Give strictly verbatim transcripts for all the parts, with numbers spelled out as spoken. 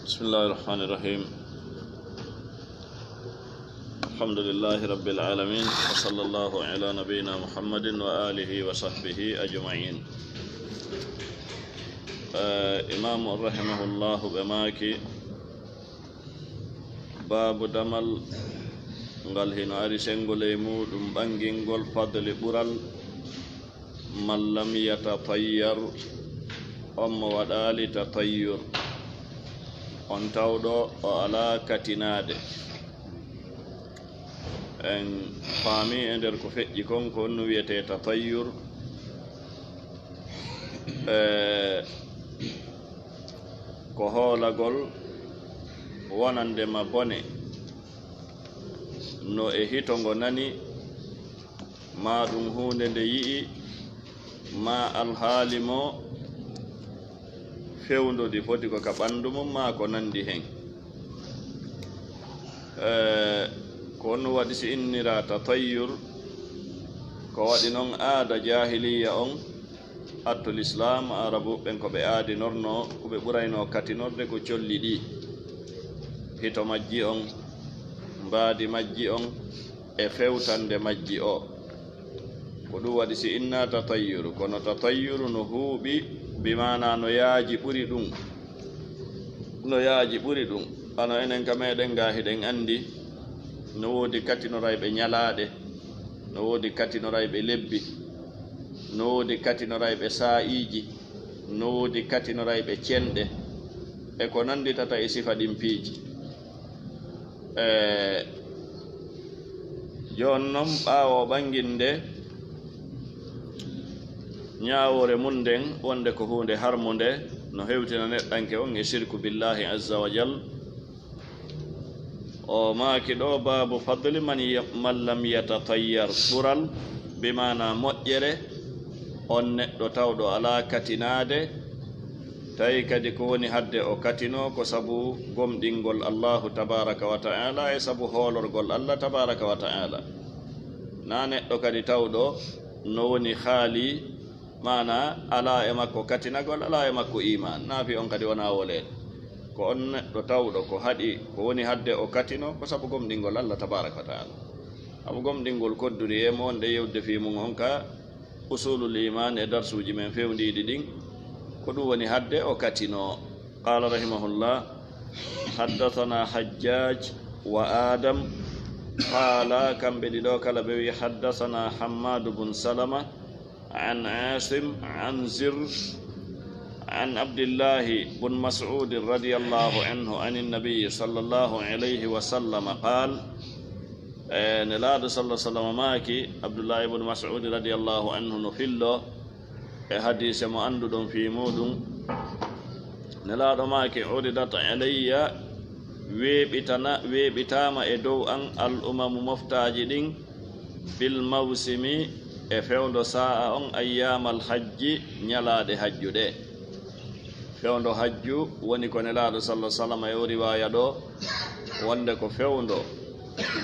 بسم الله الرحمن الرحيم. الحمد لله رب العالمين، وصلى الله على نبينا محمد وآله وصحبه أجمعين. Eh, Imaamu rahimahullahu ɓe maaki, baabu damal ngal hino ari senngo ley muuɗum ɓanngingol fadli ɓural, man lam yatatayyar, on mo waɗaali tatayyur, on tawɗo o alaa katinaade. En faami e nder ko feƴƴi kon ko honno wiyetee tatayyur. Eh, ko hoolagol wonande ma bone, no e hito ngo nani, maa ɗum huunde nde yi'i, maa alhaali mo fewndodi foti ko ka ɓanndu mum, maa ko nanndi hen. Eh, ko honno waɗi si innira tatayyur? Ko waɗi non aada jaahiliya on, attu lislaam, Arabu ɓen ko ɓe aadinornoo, ko ɓe ɓuraynoo katinorde ko colli ɗi, hito majji on, mbaadi majji on, e fewtande majji o. Ko ɗum waɗi si innaa tatayyuru, kono tatayyuru no huuɓi, bi maanaa no yaaji ɓuri ɗum. No yaaji ɓuri ɗum. Hano enen ka meɗen ga hiɗen anndi, no woodi katinorayɓe ñalaaɗe, no woodi katinorayɓe lebbi, no woodi katinorayɓe saa'iiji, no woodi katinorayɓe cenɗe, e ko nannditata e sifa ɗin piiji. E jooni non, ɓaawo ɓannginde ñaawoore mum nden, wonde ko huunde harmunde, no hewtina neɗɗanke on e sirku billahi azza wa jal. O maaki ɗo, baabu fadli man ya-, man lam yatatayyar, ɓural, bi maana moƴƴere, on neɗɗo tawɗo alaa katinaade, tawi kadi ko woni hadde o katino ko sabu gomɗingol Allahu tabaraka wa ta'ala e sabu hoolorgol Allah tabaraka wa ta'ala. Na neɗɗo kadi tawɗo no woni haali, maana alaa e makko katinagol, alaa e makko iman, naafi on kadi wona woleede. Ko on neɗɗo tawɗo ko haɗi, ko woni hadde o katino, ko sabu gomɗingol Allah tabaraka wa ta'ala. Sabu gomɗingol kodduri e mo wonde yewde fii mum on ka usulul iman e darsuuji men fewndiiɗi ɗin, ko ɗum woni hadde o katino. Qala rahimahullah, haddathana Hajjaj wa Adam, qala, kamɓe ɗiɗo kala ɓe wi, haddathana Hammadu bun Salama, an Asim, an Zir, an Abdillahi bun Mas'ud radiyallahu anhu, an Nabi sallallahu alayhi wa sallam qal, e Nelaaɗo sallallahu sallam maaki, Abdullahi bun Mas'ud radiyallahu anhu no fillo e hadiise mo annduɗon fii muuɗum. Nelaaɗo maaki, uridat alayya, weeɓitana, weeɓitaama e dow an al umamu moftaaji ɗin, bil mawsimi, e fewndo saa'a on, ayyaamal hajji, ñalaaɗe hajju ɗe. Fewndo hajju woni ko Nelaaɗo sallallahu sallam e o riwaaya ɗo, wonde ko fewndo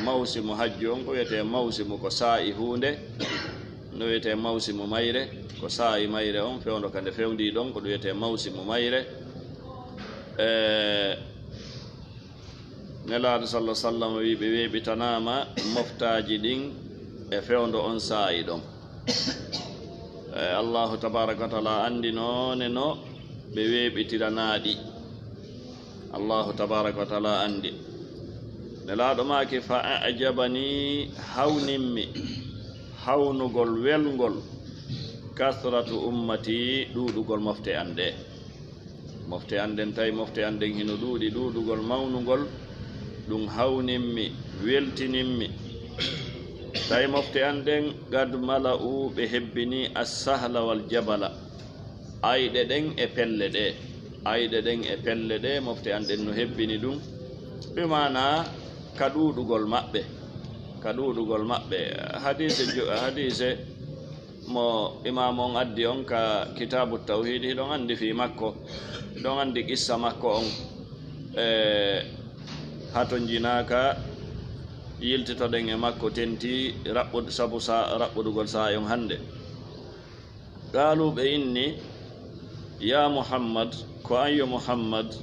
mawsimu hajju on, ko wiyetee mawsimu ko saa'i huunde, no wiyetee mawsimu mayre, ko saa'i mayre on, fewndo ka nde fewndii ɗon, ko ɗum wiyetee mawsimu mayre. E, Nelaaɗo sallallahu sallam wi ɓe weeɓitanaama moftaaji ɗin e fewndo on saa'i ɗon. E, Allahu tabaraka wa taala anndi noone no ɓe weeɓitiranaaɗi. Allahu tabaraka wa taala anndi. Nelaaɗo maaki, fa ajabani, hawnimmi, hawnugol welngol, kasratu ummati, ɗuuɗugol mofte an ɗe. Mofte an ɗen, tawi mofte an ɗen hino ɗuuɗi, ɗuuɗugol, mawnugol, ɗum hawnimmi, weltinimmi. Tawi mofte an ɗen, qad mala'u, ɓe hebbini, as-sahla wal jabala, ayɗe ɗen e pelle ɗe. Ayɗe ɗen e pelle ɗe, mofte an ɗen no hebbini ɗum. Bi maana ka ɗuuɗugol maɓɓe, ka ɗuuɗugol maɓɓe. Hadiise jo-, hadiise mo imaamu on addi on ka Kitaabu Tawhiid, hiɗon anndi fii makko, hiɗon anndi qissa makko on. E, hato njinaaka, yiltitoɗen e makko, tentii raɓɓud-, sabu sa-, raɓɓudugol saa'i on hannde. Qaalu, ɓe inni, yaa Muhammad, ko an yo Muhammad,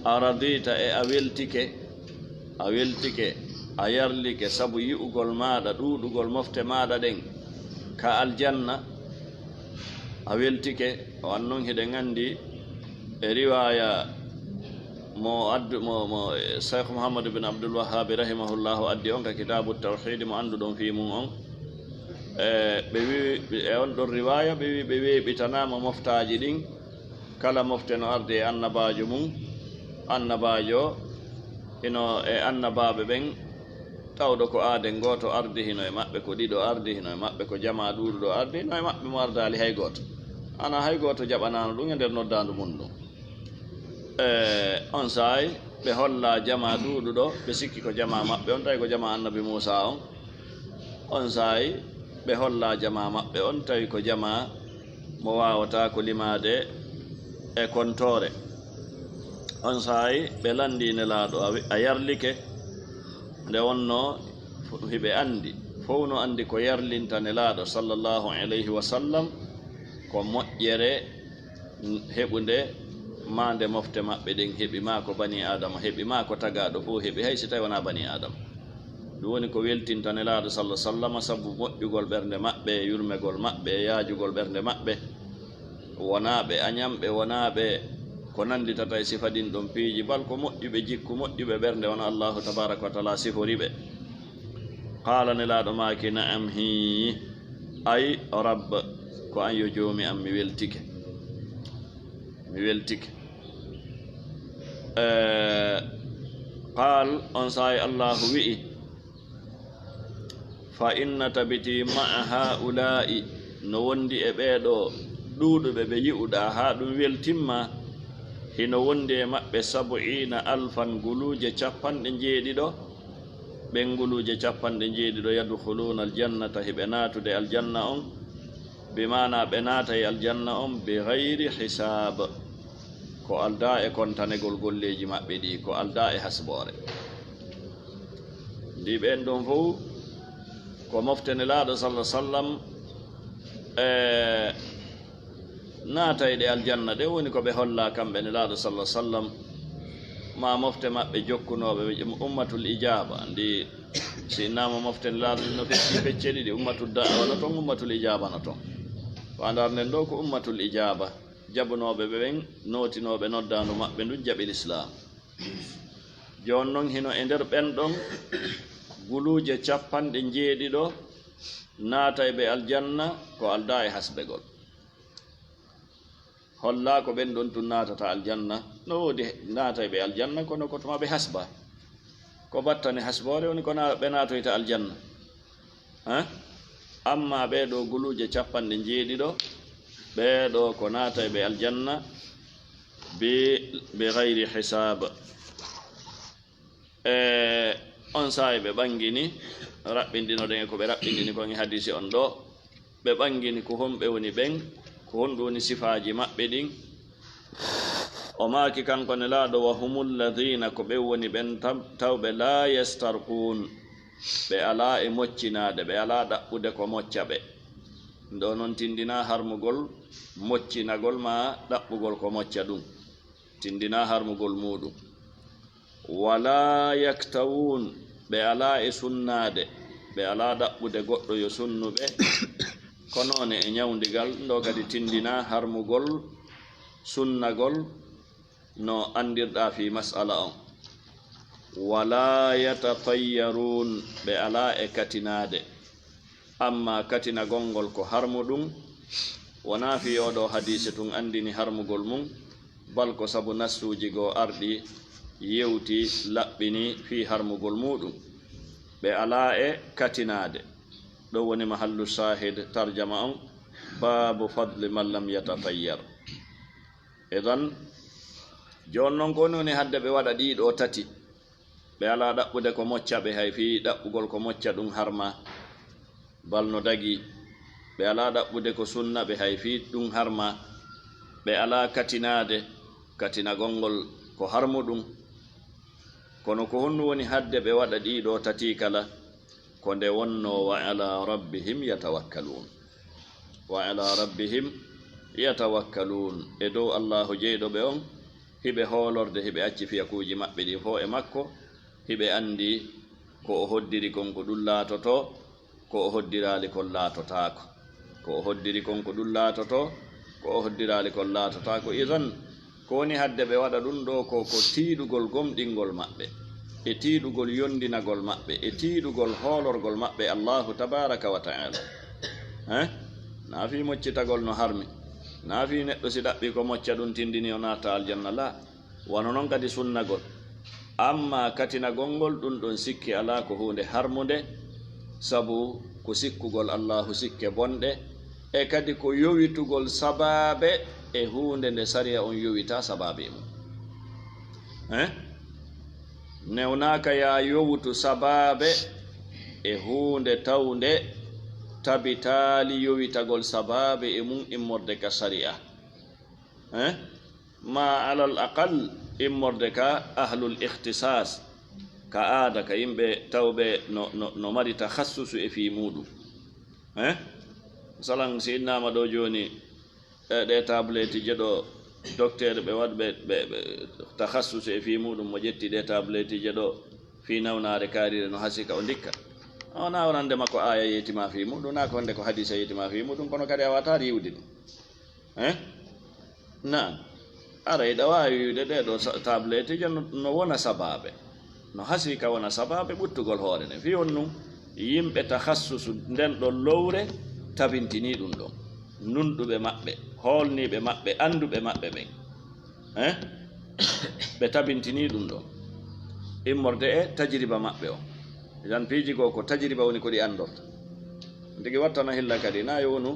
A radita, e a weltike, a weltike, a yarlike sabu yi'ugol maaɗa ɗuuɗugol mofte maaɗa ɗen ka aljanna, a weltike. O annon hiɗen anndi e riwaaya mo addu, mo, mo Cheikh Muhammad bin Abdul Wahhabi rahimahullahu addi on ka Kitaabu Tawhid mo annduɗon fii mum on. E, ɓe wi, e on ɗon riwaaya, ɓe wi ɓe weeɓitanaama moftaaji ɗin. Kala mofte no ardi e annabaajo mum, annabaajo hino e annabaaɓe ɓen, tawɗo ko aaden gooto ardi, hino e maɓɓe ko ɗiɗo ardi, hino e maɓɓe ko jamaa ɗuuɗuɗo ardi, hino e maɓɓe mo ardaali hay gooto. Ana hay gooto jaɓanaano ɗum e nder noddaandu mum ɗum. E, on saa'i ɓe holla jamaa ɗuuɗuɗo, ɓe sikki ko jamaa maɓɓe on, tawi ko jamaa annabi Muusaa on. On saa'i ɓe holla jamaa maɓɓe on, tawi ko jamaa mo waawataa ko limaade e kontoore. On saa'i ɓe lanndii Nelaaɗo, a wi-, a yarlike. Nde wonnoo hiɓe anndi, fow no anndi ko yarlinta Nelaaɗo sallallahu alayhi wa sallam, ko moƴƴere heɓunde maande mofte maɓɓe ɗen heɓi, maa ko banii Aadama heɓi, maa ko tagaaɗo fow heɓi, hay si tawi wonaa banii Aadama. Ɗum woni ko weltinta Nelaaɗo sallallahu alaihi wasallam sabu moƴƴugol ɓernde maɓɓe, yurmegol maɓɓe, yaajugol ɓernde maɓɓe. Wonaa ɓe añamɓe, wonaa ɓe ko nannditata e sifa ɗin ɗon piiji, bal ko moƴƴuɓe jikku, moƴƴuɓe ɓernde, wano Allahu tabaaraka wa taala sifori ɓe. Qaala, Nelaaɗo maaki, na'am, hii, ay Rabb, ko an yo Joomi am, mi weltike. Mi weltike. Eh, qaal, on saa'i Allaahu wi'i, fa inna tabiti ma'a haa'ulaa'i, no wondi e ɓee ɗoo ɗuuɗuɓe ɓe yi'uɗaa haa ɗum weltimma, hino wondi e maɓɓe sab'iina alfan, guluuje capanɗe njeeɗiɗo. Ɓen guluuje capanɗe njeeɗiɗo, yadkhuluuna aljannata, hiɓe naatude aljanna on, bi maana ɓe naatay aljanna on bi gayri hisaab, ko aldaa e kontanegol golleeji maɓɓe ɗi, ko aldaa e hasboore. Ndi ɓen ɗon fow ko mofte Nelaaɗo sallallahu alaihi wasallam, e naatayɗe aljanna ɗe woni ko ɓe holla kamɓe Nelaaɗo sallallahu alaihi wasallam, ma mofte maɓɓe jokkunooɓe ɓe ummatul ijaaba. Ndi si innama mofte Nelaaɗo no fecci pecce ɗiɗi, ummatul da'wa no ton, ummatul ijaaba no ton. Wa ndar nden ɗo ko ummatul ijaaba, jaɓunooɓe ɓe ɓen, nootinooɓe noddaandu maɓɓe ndun, jaɓi lislaam. Jooni non hino e nder ɓen ɗon guluuje capanɗe njeeɗiɗo naatay ɓe aljanna ko aldaa e hasbegol. Hollaa ko ɓen ɗon tun naatata aljanna. No woodi naatay ɓe aljanna, kono ko tuma ɓe hasba. Ko battani hasboore woni ko na-, ɓe naatoyta aljanna. Eh? Amma ɓee ɗoo guluuje capanɗe njeeɗiɗo, ɓee ɗoo ko naatay ɓe aljanna bi, bi gayri hisaab. E on saa'i ɓe ɓangini raɓɓinɗinoɗen e ko ɓe raɓɓinɗini kon e hadiisi on ɗoo. Ɓe ɓangini ko honɓe woni ɓen, ko honɗum woni sifaaji maɓɓe ɗin. O maaki kanko Nelaaɗo, wa humul ladina, ko ɓen woni ɓen tam-, tawɓe laa yastarquun, ɓe alaa e moccinaade, ɓe alaa ɗaɓɓude ko mocca ɓe. Ɗo non tindinaa harmugol moccinagol maa ɗaɓɓugol ko mocca ɗum. Tindinaa harmugol muuɗum. Walaa yaktawuun, ɓe alaa e sunnaade, ɓe alaa ɗaɓɓude goɗɗo yo sunnu ɓe, ko noone e ñawndigal, ɗo kadi tindinaa harmugol sunnagol no anndirɗaa fii mas'ala on. Walaa yatatayyaruun, ɓe alaa e katinaade. Amma katinagol ngol ko harmuɗum, wonaa fii oo ɗoo hadiise tun anndini harmugol mum, bal ko sabu nassuuji goo arɗi yewti, laɓɓini fii harmugol muuɗum. Ɓe alaa e katinaade. Ɗum woni mahallu shaahid tarjama on, baabu fadli man lam yatatayyar. Idan, jooni non ko woni hannde ɓe waɗa ɗii ɗoo tati. Ɓe alaa ɗaɓɓude ko mocca ɓe hay fii ɗaɓɓugol ko mocca ɗum harma, bal no dagi. Ɓe alaa ɗaɓɓude ko sunna ɓe hay fii ɗum harma. Ɓe alaa katinaade, katinagol ngol ko harmuɗum. Kono ko honɗum woni haɗde ɓe waɗa ɗii ɗoo tati kala? Ko nde wonnoo, wa ala rabbihim yatawakkaluun. Wa ala rabbihim yatawakkaluun. E dow Allaahu jeyɗo ɓe on, Hiɓe hoolorde, hiɓe acci fiyakuuji maɓɓe ɗin fow e makko, hiɓe anndi ko o hoddiri kon ko ɗum laatotoo, ko o hoddiraali kon laatotaako. Ko o hoddiri kon ko ɗum laatotoo, ko o hoddiraali kon laatotaako. Idan, ko woni hadde ɓe waɗa ɗum ɗoo ko, ko tiiɗugol gomɗingol maɓɓe, e tiiɗugol yondinagol maɓɓe, e tiiɗugol hoolorgol maɓɓe Allaahu tabaaraka wa ta'aala. Eh? Naa fii moccitagol no harmi, naa fii neɗɗo si ɗaɓɓii ko mocca ɗum tindini o naata aljanna, laa. Wano non kadi sunnagol. Ammaa katinagol ngol, ɗum ɗon sikke alaa ko huunde harmunde, sabu ko sikkugol Allaahu sikke bonɗe, e kadi ko yowitugol sabaabe e huunde nde sariya on yowitaa sabaabe e mum. Eh? Newnaaka yaa yowutu sabaabe e huunde tawnde tabitaali yowitagol sabaabe e mum immorde ka sariya. Eh? Ma alal aqal immorde ka ahlul ikhtisas, ka aada, ka yimɓe tawɓe no, no, no mari takhassusu e fii muuɗum. Eh? Masalan, si innaama ɗoo jooni, e ɗee tabletti je ɗoo, docteur ɓe waɗ-, ɓe, ɓe, ɓe takhassusu e fii muuɗum, mo ƴetti ɗee tabletti je ɗoo, fii nawnaare kaariire no hasii ka o ndikka. A wonaa wonande makko aaya yeeti ma fii muuɗum, naa ko honde ko hadiisa yeeti ma fii muuɗum, kono kadi a waawataa riiwde ɗum. Eh? Naam. Aray, ɗa waawi wi'ude ɗee ɗoo sa-, tabletti je no, no wona sabaabe. No hasii ka wona sabaabe ɓuttugol hoore nden. Fii on nun, yimɓe takhassusu nden ɗon lowre tabintinii ɗum ɗon. Nunɗuɓe maɓɓe, hoolniiɓe maɓɓe, annduɓe maɓɓe ɓen. Eh? Ɓe tabintinii ɗum ɗon. Immorde e tajriba maɓɓe on. Idan piiji goo ko tajriba woni ko ɗi anndorta. Tigi wattana hilla kadi, na yo wonu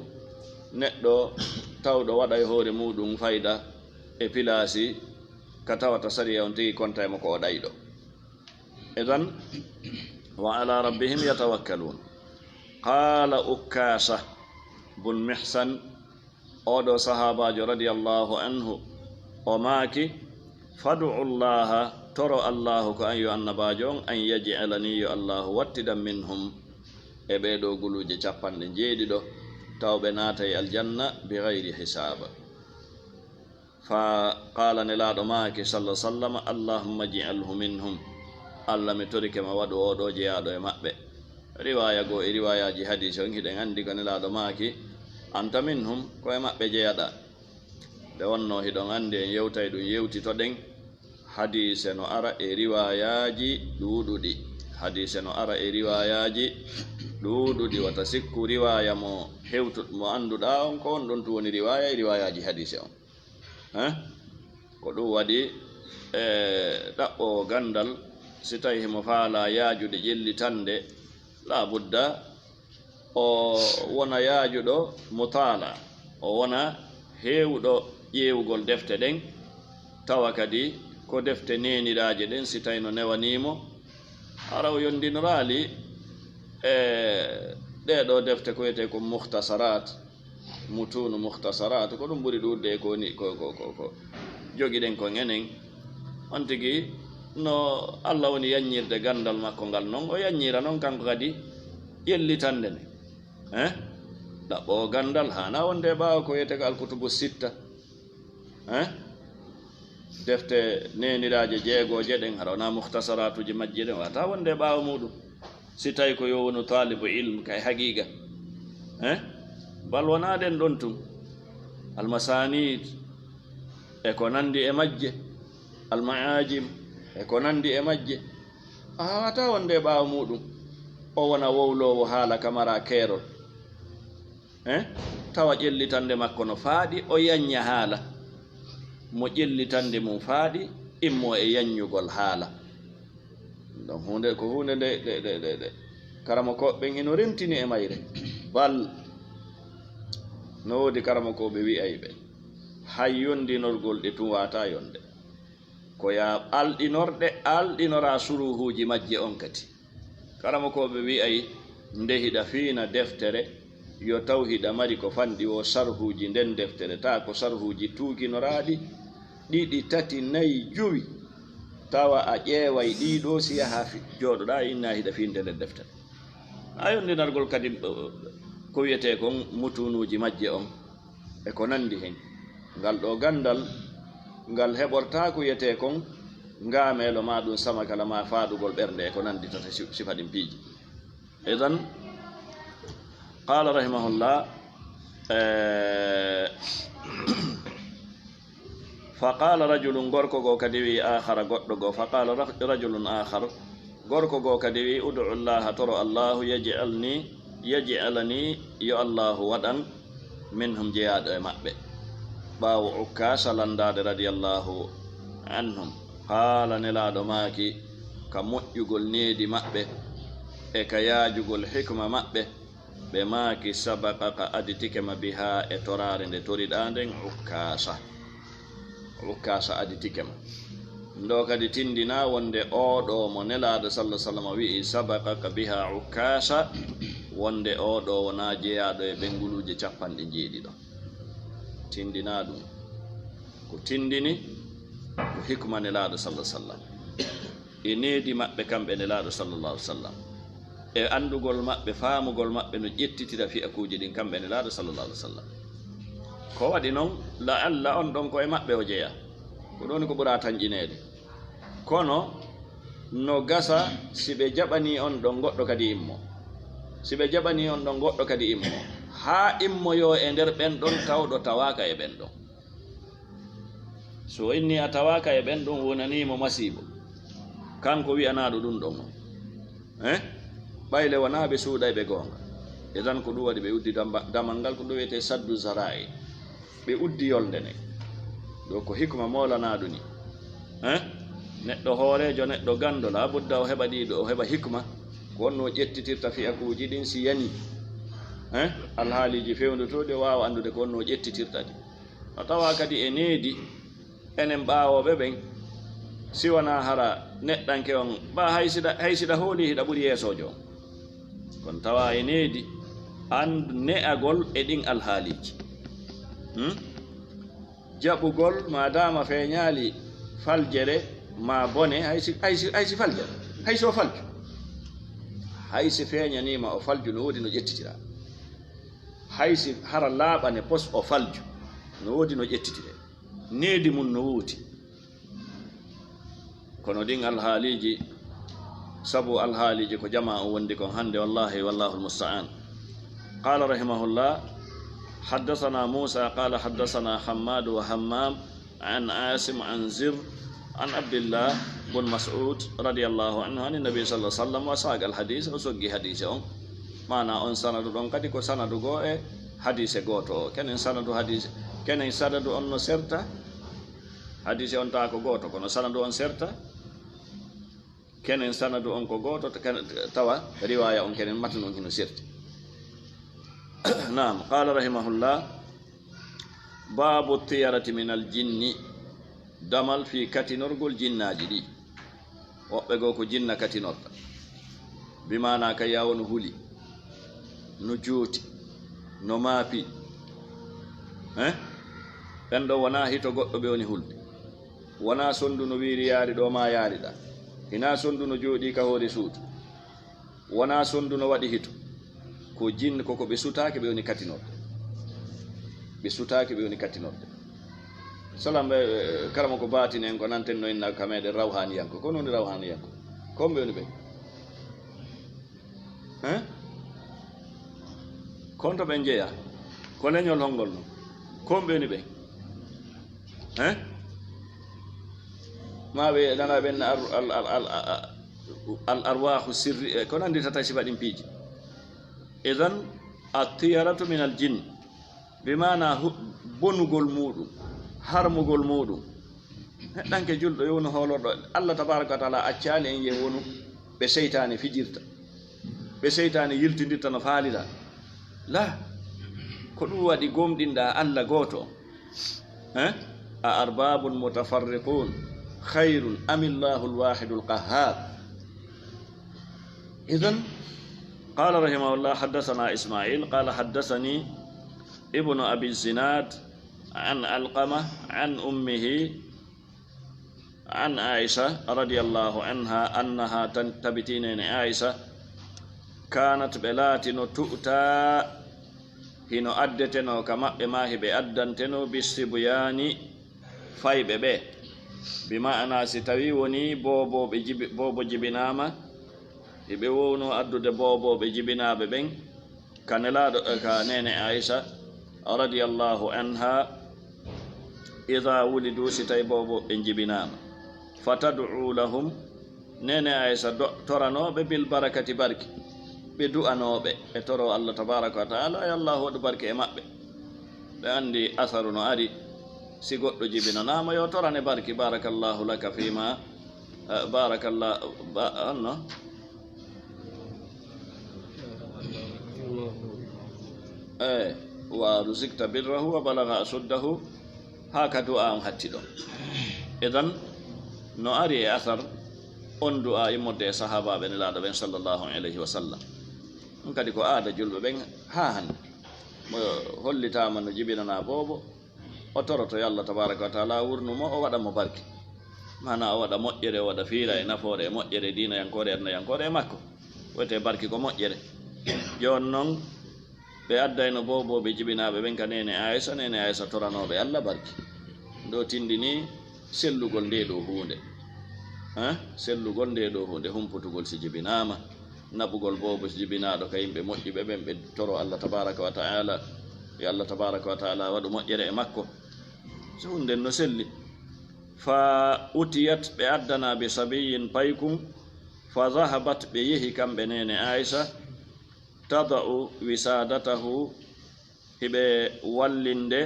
neɗɗo tawɗo waɗa e hoore muuɗum fayda e pilaasi ka tawata sariya on tigi konta e mo ko o ɗayɗo. Idan, wa ala rabbihim yatawakkalun. Qala Ukkasha bun Mihsan, oo ɗoo sahaabaajo radiyallahu anhu, o maaki, "Fad'u Allaha, toro Allaahu ko an yo annabaajo on, an yaj'alani, yo Allaahu wattidan minhum, e ɓee ɗoo guluuje capanɗe njeeɗiɗo, taw ɓe naatay aljanna bi ghayri hisaab." Fa qaala, Nelaaɗo maaki, sallallahu alaihi wasallam, "Allahumma ij'alhu minhum." Allah, mi torike ma waɗu oo ɗoo jeyaaɗo e maɓɓe. Riwaaya goo e riwaayaaji hadiisi on, hiɗen anndi ko Nelaaɗo maaki, "Anta minhum, ko e maɓɓe jeyaɗaa." Nde wonnoo hiɗon anndi en yewtay ɗum, yewtitoɗen. Hadiise no ara e riwaayaaji ɗuuɗuɗi. Hadiise no ara e riwaayaaji ɗuuɗuɗi. Wata sikku riwaaya mo hewtu-, mo annduɗaa on, ko on ɗon tun woni riwaaya e riwaayaaji hadiise on. Eh? Ko ɗum waɗi, e, ɗaɓɓoowo ganndal, si tawii himo faalaa yaajude ƴellitannde, laa budda o wona yaajuɗo mutaalaa, o wona heewuɗo ƴeewugol defte ɗen, tawa kadi ko defte neeniraaje ɗen, si tawii no newanii mo, hara o yondinoraali e ɗee ɗoo defte ko wiyetee ko mukhtasaraat, mutuunu, mukhtasaraat, ko ɗum ɓuri ɗuuɗude e ko woni, ko, ko, ko, ko jogiɗen kon enen. On tigi no Allah woni yanñirde ganndal makko ngal, non o yanñira non kanko kadi ƴellitannde nde. Eh? Ɗaɓɓoowo ganndal haanaa wonde ɓaawo ko wiyetee ko alkutubu sitta. Eh? Defte neeniraaje jeegooje ɗen, hara wonaa mukhtasaraatuuji majje ɗen, waawataa wonde ɓaawo muuɗum. Si tawii ko yo wonu taalibu ilm kay haqiiqa. Eh? Bal wonaa ɗen ɗon tun. Almasaaniid e ko nanndi e majje, almaajim e ko nanndi e majje. A haawataa wonde ɓaawo muuɗum. O wona wowloowo haala ka maraa keerol. Eh? Tawa ƴellitannde makko no faaɗi, o yanña haala. Mo ƴellitannde mum faaɗi, immoo e yanñugol haala. Ɗum huunde, ko huunde nde, nde, nde, nde, nde karamokooɓe ɓen hino rentini e mayre. Bal, no woodi karamokooɓe wi'ayɓe, hay yondinorgol ɗe tun waawataa yonde. Ko yaa alɗinorɗe, alɗinoraa suruhuuji majje on kadi. Karamokooɓe wi'ay, nde hiɗa fiina deftere, yo taw hiɗa mari ko fanɗi woo sarhuuji nden deftere, taa ko sarhuuji tuuginoraaɗi, ɗiɗi, tati, nayi, jowi, tawa a ƴeeway ɗii ɗoo, si yahaa fi-, jooɗoɗaa, inna hiɗa fiinde nden deftere. A yondinargol kadi, eh, ko wiyetee kon mutuunuuji majje on, e ko nanndi hen. Ngal ɗoo ganndal, ngal heɓortaako yetee kon ngaameelo ma ɗum sama kala ma faadugol ɓernde e ko nannditata si-, sifa ɗin piiji. Idan, qala rahimahullah, eh, fa qala rajulun, gorko goo kadi wi'i, akhara, goɗɗo goo, fa qala ra-, rajulun akhar, gorko goo kadi wi'i, ud'u Allaha, toro Allahu, yaj'alni, yaj'alani, yo Allahu waɗan, minhum, jeyaaɗo e maɓɓe. Ɓaawo Ukkaasa lanndaade radiyallahu anhum, qaala, Nelaaɗo maaki, ka moƴƴugol needi maɓɓe e ka yaajugol hikma maɓɓe, ɓe maaki, sabaqaka, aditike ma, bihaa, e toraare nde toriɗaa nden, Ukkaasa. Ukkaasa aditike ma. Ndo kadi tindinaa wonde oo ɗoo mo Nelaaɗo sallallahu alaihi wasallam wi'i, sabaqaka bihaa Ukkaasa, wonde oo ɗoo wonaa jeyaaɗo e ɓe nguluuje capanɗe njeeɗiɗo. Tindinaa ɗum. Ko tindini ko hikma Nelaaɗo sallallahu alaihi wasallam. E needi maɓɓe kamɓe Nelaaɗo sallallahu alaihi wasallam, e anndugol maɓɓe, faamugol maɓɓe no ƴettitira fi'akuuji ɗin kamɓe Nelaaɗo sallallahu alaihi wasallam. Ko waɗi non, la'alla on ɗon ko e maɓɓe o jeyaa. Ko ɗon ko ɓura tanƴineede. Kono no gasa si ɓe jaɓanii on ɗon goɗɗo kadi immo. Si ɓe jaɓanii on ɗon goɗɗo kadi immo. Haa immoyoo e nder ɓen ɗon tawɗo tawaaka e ɓen ɗon. So o inni a tawaaka e ɓen, ɗum wonanii mo masiibo. Kanko wi'anaaɗo ɗum ɗon o. Eh? Ɓayle wonaa ɓe suuɗay ɓe goonga. Idan ko ɗum waɗi ɓe uddi damba-, damal ngal ko ɗum wiyetee saddu zara'i. Ɓe uddi yolnde nde. Ɗo ko hikma moolanaaɗo ni. Eh? Neɗɗo hooreejo, neɗɗo ganndo, laa budda o heɓa ɗiɗo, o heɓa hikma. Ko honno o ƴettitirta fi'akuuji ɗin si yanii. Eh? Alhaaliiji fewndotooɗi o waawa anndude ko honno o ƴettitirta ɗi. No tawaa kadi e needi, enen ɓaawooɓe ɓen, si wanaa hara neɗɗanke on, ba hay si ɗa, hay si ɗa hoolii hiɗa ɓuri yeesoojo on. Kono tawaa e needi, anndu ne'agol e ɗin alhaaliiji. Hmm? Jaɓugol, maadaama feeñaali faljere maa bone, hay si, hay si, hay si faljere, hay si o falju. Hay si feeñaniima o falju, no woodi no ƴettitiraa. Hay si hara laaɓane pos o falju, no woodi no ƴettitiree. Needi mun no woodi. Kono ɗin alhaaliiji, sabu alhaaliiji ko jamaa on wondi kon hannde, wallahi, wallahu almusta'an. Qala rahimahullah, haddathana Musa, qala haddathana Hammad wa Hammam, an Asim, an Zir, an Abdillah bun Mas'ud, radiyallahu anhu, an Nabi sallallahu alaihi wasallam, wa saqa al hadith, o soggi hadiise on. Maana on sanadu ɗon kadi ko sanadu goo e hadiise gooto o. Kenen sanadu hadiise, kenen sanadu on no serta, hadiise on taa ko gooto, kono sanadu on serta. Kenen sanadu on ko gooto, to ken-, tawa riwaaya on kenen matnu on hino serti. Naam, qala rahimahullah, baabu tiyarati min al jinni, damal fii katinorgol jinnaaji ɗi. Woɓɓe goo ko jinna katinorta. Bi maanaa kay yaa wonu huli, no jooti, no maapi. Eh? Ɓen ɗo wonaa hito goɗɗo ɓe woni hulde. Wonaa sondu no wiiri yaari ɗo maa yaari ɗa. Hinaa sondu no jooɗii ka hoore suudu. Wonaa sondu no waɗi hito. Ko jin-, ko, ko ɓe sutaaki ɓe woni katinorde. Ɓe sutaaki ɓe woni katinorde. Salam, eh, eh, kala mo ko baatin en ko nanten no inna ka meɗen rawhaaniyanko. Ko non rawhaaniyanko. Ko ɓe woni ɓe? Hein? Konto ɓe njeya? Ko leñol hongol non? Ko ɓe woni ɓe? Hein? Ma ɓe nana ɓen ar-, al, al, al, al, al arwaahu sirri, eh, ko nandi tata sifa ɗin piiji. Idan, at-tiyaratu min al-jinn, bi maana hu-, bonugol muuɗum, harmugol muuɗum. Neɗɗanke julɗo yo wonu hoolorɗo. Allah tabaraka wa taala accaali en ye wonu ɓe seytaane fijirta, ɓe seytaane yiltindirta no faalira. La, ko ɗum waɗi gomɗinɗa Allah gooto on. Eh? A arbabun mutafarriqun khayrun am Allahu al-wahidul qahhar? Idan, qala rahimahullah, haddathana Ismail, qala haddathani ibnu Abi Zinad an Alqama an ummihi an Aisha radiyallahu anha annaha tan-, tabitinene Aisha kanat ɓe laatino tu'ta hino addetenoo ka maɓɓe maa hiɓe addantenoo bi sibyaani Fayɓe ɓe, bi ma'ana si tawi woni boobooɓe jibi-, boobo jibinaama, hiɓe wowno addude boobooɓe jibinaaɓe ɓen, ka Nelaaɗo, eh, ka neene Aisha radiyallahu anha, "Idha wulidu", si tawi boobooɓe ɓen jibinaama, "fa tad'u lahum", neene Aisha do-, toranooɓe, "bil barakati", barki, ɓe du'anooɓe, ɓe toro Allah tabaraka wa ta'ala, yo Allah waɗu barki e maɓɓe. Ɓe anndi asaru no ari, si goɗɗo jibinanaama, yo torane barki, "Barakallahu laka fima, eh, barakallah-, ba-, honno?" Eh, "wa ruzikta birrahu wa balagha ashuddahu", haa ka du'a on hatti ɗon. Idan, no ari e asar, on du'a immorde e sahaabaaɓe Nelaaɗo ɓen sallallahu alayhi wa sallam. Ɗum kadi ko aada julɓe ɓen haa hannde. Mo hollitaama no jibinanaa boobo, o toroto yo Allah tabaraka wa taala wurnu mo, o waɗa mo barki. Maanaa o waɗa moƴƴere, o waɗa fiira e nafoore e moƴƴere diinayankoore e adunankoore e makko. Wiyetee barki ko moƴƴere. Jooni non, ɓe addayno boobooɓe jibinaaɓe ɓen ka neene Aisha, neene Aisha toranooɓe Allah barki. Ɗo tindini sellugol ndee ɗoo huunde. Hein? Sellugol ndee ɗoo huunde, humputugol si jibinaama, naɓugol boobo jibinaaɗo ka yimɓe moƴƴuɓe ɓen, ɓe toro Allah tabaraka wa ta'ala, yo Allah tabaraka wa ta'ala waɗu moƴƴere e makko. So huunde nden no selli. "Fa utiyat", ɓe addana, "bi sabiyyin", paykun. "Fa dhahabat", ɓe yehi kamɓe neene Aisha, "tada'u wisadatahu", hiɓe wallinde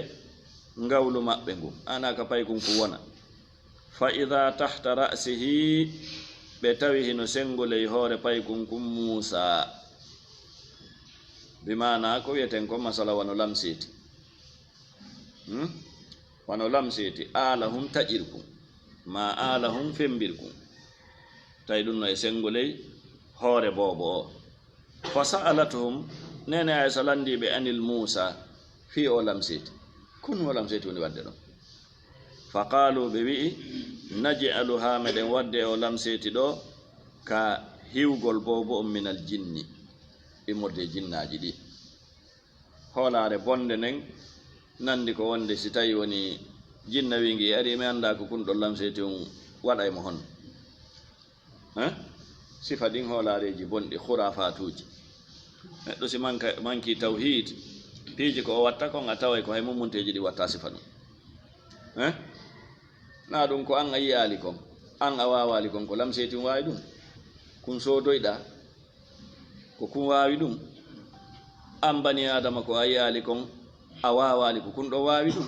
ngawlu maɓɓe ngun, ana ka paykun kun wona. "Fa idha tahta ra'sihi", ɓe tawi hino senngo ley hoore paykun kun Muusa. Bi maana ko wiyeten ko masala wano lamseeti. Hmm? Wano lamseeti, alahum taƴirkun, ma alahum fembirkun. Tawi ɗum no e senngo ley hoore boobo o. "Fa sa'alathum", neene Aisha lanndii ɓe, "anil Muusa", fii o lamseeti. Ko honɗun o lamseeti woni waɗde ɗon? "Fa qaalu", ɓe wi'i, "naj'aluha", meɗen waɗde o lamseeti ɗo ka hiwgol boobo on minal jinni, immorde e jinnaaji ɗi. Hoolaare bonnde nden nanndi ko wonde si tawi woni jinna wiingi ari, mi anndaa ko kun ɗon lamseeti on waɗay mo honno. Hein? Sifa ɗin hoolaareeji bonɗi, khurafaatuuji. Neɗɗo si manka-, mankii tawhiid, piiji ko o watta kon, a taway ko hay mummunteeji ɗi watta sifa ɗum. Hein? Na ɗum ko an a yi'aali kon, an a waawaali kon, ko lamseeti on waawi ɗum. Kun soodoyɗaa, ko kun waawi ɗum. An bani Aadama ko a yi'aali kon, a waawaali, ko kun ɗon waawi ɗum.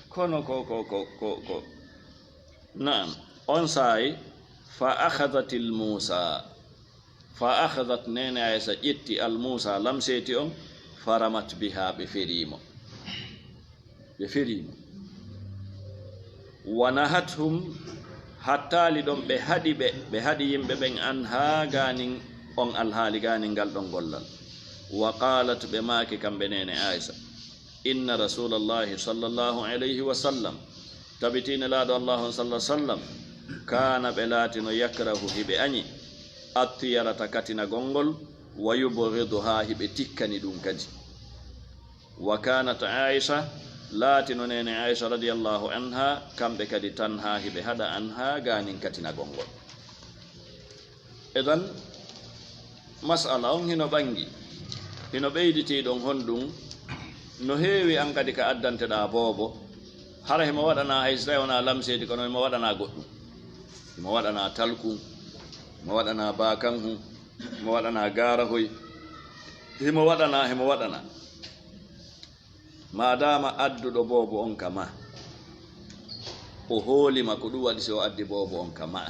Kono ko, ko, ko, ko, ko. Naam, on saa'i, "fa akhadhatil Muusa", fa akhadhat, neene Aisha ƴetti al Muusa, lamseeti on, "fa ramat biha", ɓe ferii mo. Ɓe ferii mo. "Wa nahathum", hattaali ɗon, ɓe haɗi ɓe, ɓe haɗi yimɓe ɓen, "anha", gaanin on alhaali, gaanin ngal ɗon gollal. "Wa qaalat", ɓe maaki kamɓe neene Aisha, "inna Rasuulallahi sallallahu alayhi wa sallam", tabitii Nelaaɗo Allaahu on sallallahu sallam, "kaana", ɓe laatino, "yakrahu", hiɓe añi, "at-tiyarata", katinagol ngol, "wa yubghiduha", hiɓe tikkani ɗum kadi. "Wa kaanat Aisha", laatino neene Aisha radiyallahu anha, kamɓe kadi, "tanha", hiɓe haɗa, "anha", gaanin katinagol ngol. Idan, mas'ala on hino ɓangi, hino ɓeyditii ɗon honɗum, no heewi an kadi ka addanteɗaa boobo, hara himo waɗanaa hay so tawi wonaa lamseeti, kono himo waɗanaa goɗɗum. Himo waɗanaa talkun, himo waɗanaa baakanhun, himo waɗanaa gaarahoy, himo waɗanaa, himo waɗanaa. Maadaama adduɗo boobo on ka ma, o hoolii ma, ko ɗum waɗi si o addi boobo on ka ma,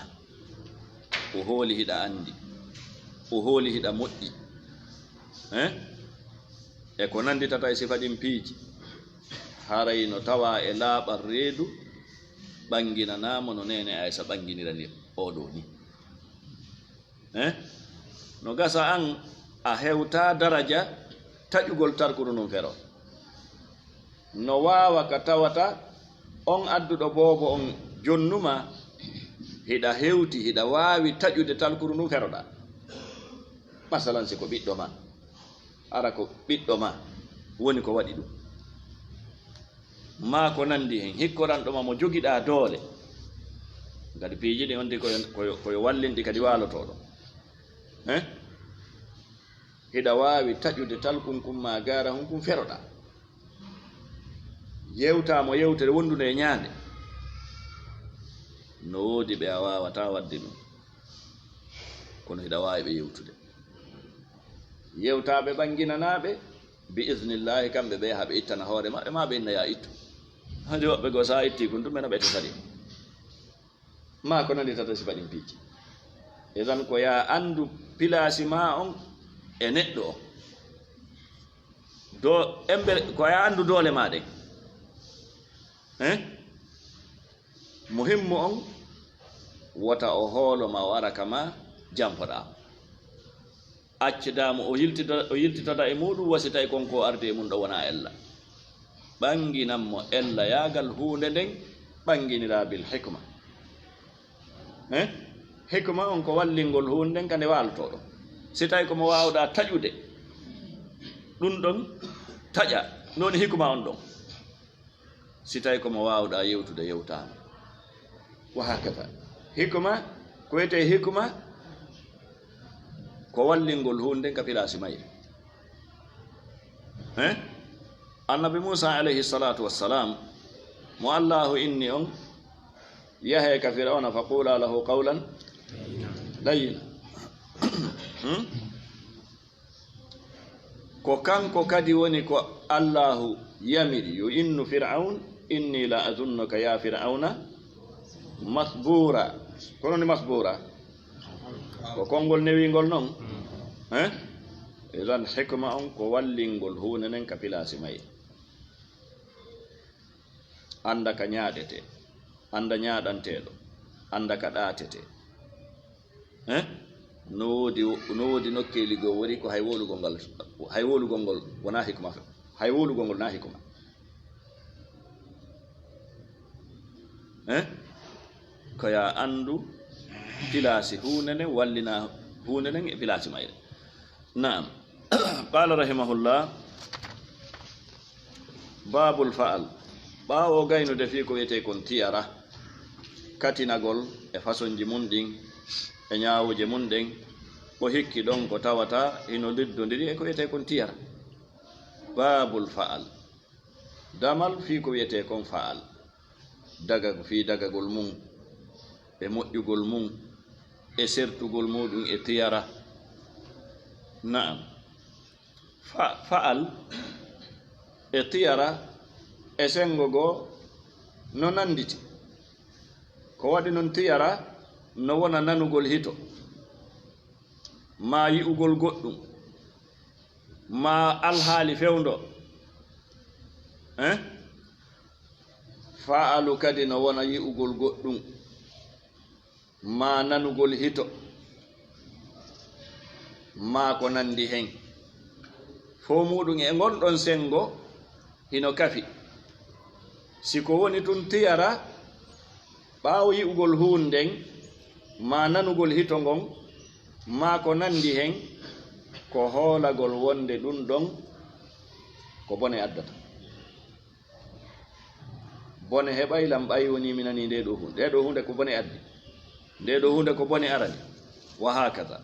o hooli hiɗa anndi, o hooli hiɗa moƴƴi, eh? E ko nannditata e sifa ɗin piiji, haray no tawaa e laaɓal reedu, ɓannginanaa mo no neene Aysa ɓannginirani oo ɗoo nii. Eh? No gasa an a hewtaa daraja taƴugol talkuru ndun fero. No waawa ka tawata on adduɗo boobo on jonnu ma, hiɗa hewti, hiɗa waawi taƴude talkuru ndun feroɗaa. Masalan, si ko ɓiɗɗo ma, hara ko ɓiɗɗo ma woni ko waɗi ɗum. maa ko nanndi heen, hikkoranɗo ma mo jogiɗaa doole. Kadi piiji ɗi on di ko yo, ko yo, ko yo wallinɗi kadi waalotooɗo. Eh? Hiɗa waawi taƴude talkun kun maa gaara hun kun feroɗaa. Yewtaa mo yewtere wondunde e ñaande. No woodi ɓe a waawataa waɗde ɗum. Kono hiɗa waawi ɓe yewtude. Yewtaa ɓe ɓannginanaa ɓe, bi iznillaahi, kamɓe ɓe haa ɓe ittana hoore maɓɓe, maa ɓe inna yaa ittu. Hade woɓɓe goo, so a ittii kun tun, ɓe na ɓe tesari. Maa ko nanndi tata sifa ɗin piiji. Idan ko yaa anndu pilaasi maa on e neɗɗo on. Do, embe, ko yaa anndu doole maa ɗen. Eh? Muhimmu on, wota o hoolo ma, o ara ka ma, janfoɗaa mo. Accidaa mo, o yiltito-, o yiltitoda e muuɗum, wa si tawi kon ko ardi e mum ɗo wonaa ella. Ɓannginan mo ellaagal huunde nden, ɓannginiraa bil hikma. Eh? Hikma on ko wallingol huunde nden ka nde waalotoo ɗon. Si tawi ko mo waawɗaa taƴude, ɗum ɗon taƴa, ɗum woni hikma on ɗon. Si tawi ko mo waawɗaa yewtude, yewtaa mo. Wa hakada. Hikma, ko wiyetee hikma, ko wallingol huunde nden ka pilaasi mayre. Eh? Annabi Muusa alayhi salaatu wassalaam, mo Allaahu inni on, yahee ka Firawna, fa quulaa lahu qawlan layyina. Hmm? Ko kanko kadi woni ko Allaahu yamiri, yo innu Fir'awn, inni la azunnuka ya Fir'awna masbuura. Kono ni masbuura? Ko konngol newingol non. Eh? Idan hikma on ko wallingol huunde nden ka pilaasi mayre. Annda ka ñaaɗetee, annda ñaaɗanteeɗo, annda ka ɗaatetee. Eh? No woodi, no woodi nokkeeli goo woni ko hay wowlugol ngal, hay wowlugol ngol wonaa hikma fe-, hay wowlugol ngol naa hikma. Eh? Ko yaa anndu pilaasi huunde nden, wallina huunde nden e pilaasi mayre. Naam. Qaala rahimahullah, baabul fa'al. Ɓaawo gaynude fii ko wiyetee kon tiyara, katinagol e fasonji mun ɗin, e ñaawuje mun ɗen, o hikki ɗon ko tawata hino liddondiri e ko wiyetee kon tiyara. Baabul fa'al. Damal fii ko wiyetee kon fa'al. Daga-, fii dagagol mun, e moƴƴugol mun, e sertugol muuɗum e tiyara. Na'am. Fa-, fa'al e tiyara e senngo goo no nannditi. Ko waɗi non tiyara no wona nanugol hito, maa yi'ugol goɗɗum, maa alhaali fewndo. Eh? Fa'alu kadi no wona yi'ugol goɗɗum, maa nanugol hito, maa ko nanndi hen. Fow muuɗum e ngon ɗon senngo hino kafi. Si ko woni tun tiyara, ɓaawo yi'ugol huunde nden, maa nanugol hito ngon, maa ko nanndi hen, ko hoolagol wonde ɗum ɗon ko bone addata. Bone heɓay lan ɓay wonii mi nanii ndee ɗoo huunde. Ndee ɗoo huunde ko bone addi. Ndee ɗoo huunde ko bone arani. Wa haakada.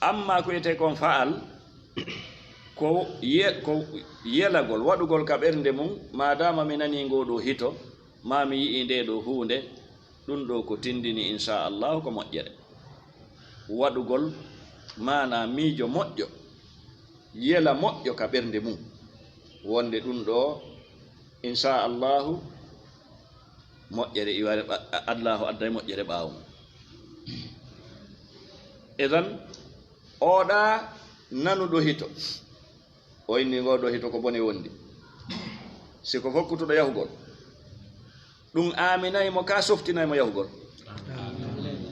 Ammaa ko wiyetee kon fa'al, ko ye-, ko yelagol, waɗugol ka ɓernde mum, maadaama mi nanii ngoo ɗoo hito, maa mi yi'ii ndee ɗoo huunde, ɗum ɗoo ko tindini, inshaa Allaahu, ko moƴƴere. Waɗugol maanaa miijo moƴƴo, yela moƴƴo ka ɓernde mum, wonde ɗum ɗoo, inshaa Allaahu, moƴƴere iware ɓa-, Allaahu adday moƴƴere ɓaawo mum. Idan, oɗaa nanuɗo hito, o inni ngoo ɗoo hito ko bone wondi. Si ko fokkutuɗo yahugol, ɗum aaminay mo, kaa softinay mo yahugol?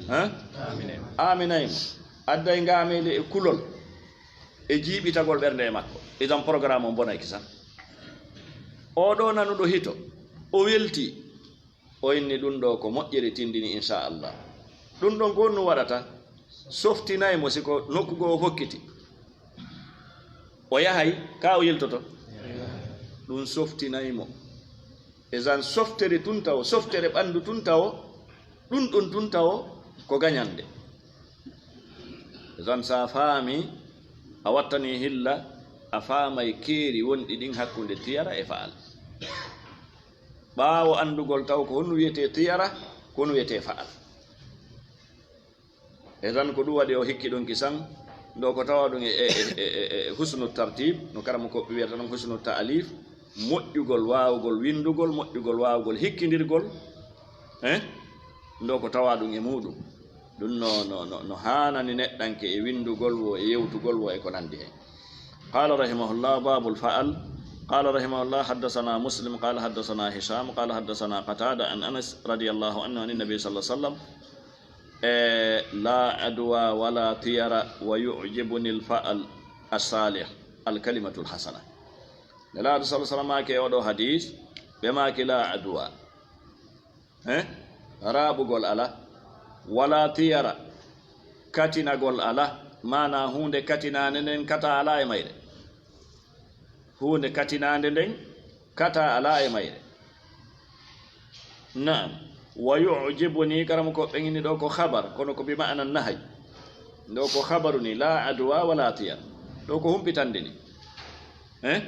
Haa? Aaminay mo. Adday ngaameeli e kulol e jiiɓitagol ɓernde e makko. Idan, programme on bonay kisan. Oo ɗoo nanuɗo hito, o weltii. O inni ɗum ɗoo ko moƴƴere tindini, inshaa Allah. Ɗum ɗon ko honɗum waɗata? Softinay mo si ko nokku goo o fokkiti. O yahay, kaa o yiltoto? Ɗum softinay mo. Ezan softere tun tawo, softere ɓanndu tun tawo, ɗun ɗon tun tawo ko gañannde. Ezan sa faami, a wattani hilla, a faamay keeri wonɗi ɗin hakkunde tiyara e fa'al. Ɓaawo anndugol taw ko honno wiyetee tiyara, ko honno wiyetee fa'al. Ezan ko ɗum waɗi o hikki ɗum kisan, ɗo ko tawa ɗum e, e, e, e, e husnu tartib, no karamu ko ɓe wiyata ɗum husnu ta'alif, moƴƴugol waawugol winndugol, moƴƴugol waawugol hikkindirgol, eh? Ɗo ko tawa ɗum e muɗum. Ɗum no, no, no, no haanani neɗɗanke e winndugol wo, e yewtugol wo, e ko nanndi hen. قال رحمه الله: باب الفعل. قال رحمه الله: حدثنا مسلم قال حدثنا هشام قال حدثنا قتادة عن أنس رضي الله عنه عن النبي صلى الله عليه وسلم، eh, لا عدوى ولا طيرة ويعجبني الفعل الصالح، الكلمة الحسنة. Nelaaɗo صلى الله عليه وسلم maaki e oɗo hadis, ɓe maaki: لا عدوى. Eh? Raaɓugol alaa. ولا طيرة. Katinagol alaa. Maanaa huunde katinaande nden kata alaa e mayre. Huunde katinaande nden kata alaa e mayre. Naam. ويعجبني, karamu ko ɓeŋini ɗo ko khabar, kono ko bi ma'ana nahy. Ɗo ko khabaru ni, لا عدوى ولا طيرة. Ɗo ko humpitande ni. Eh?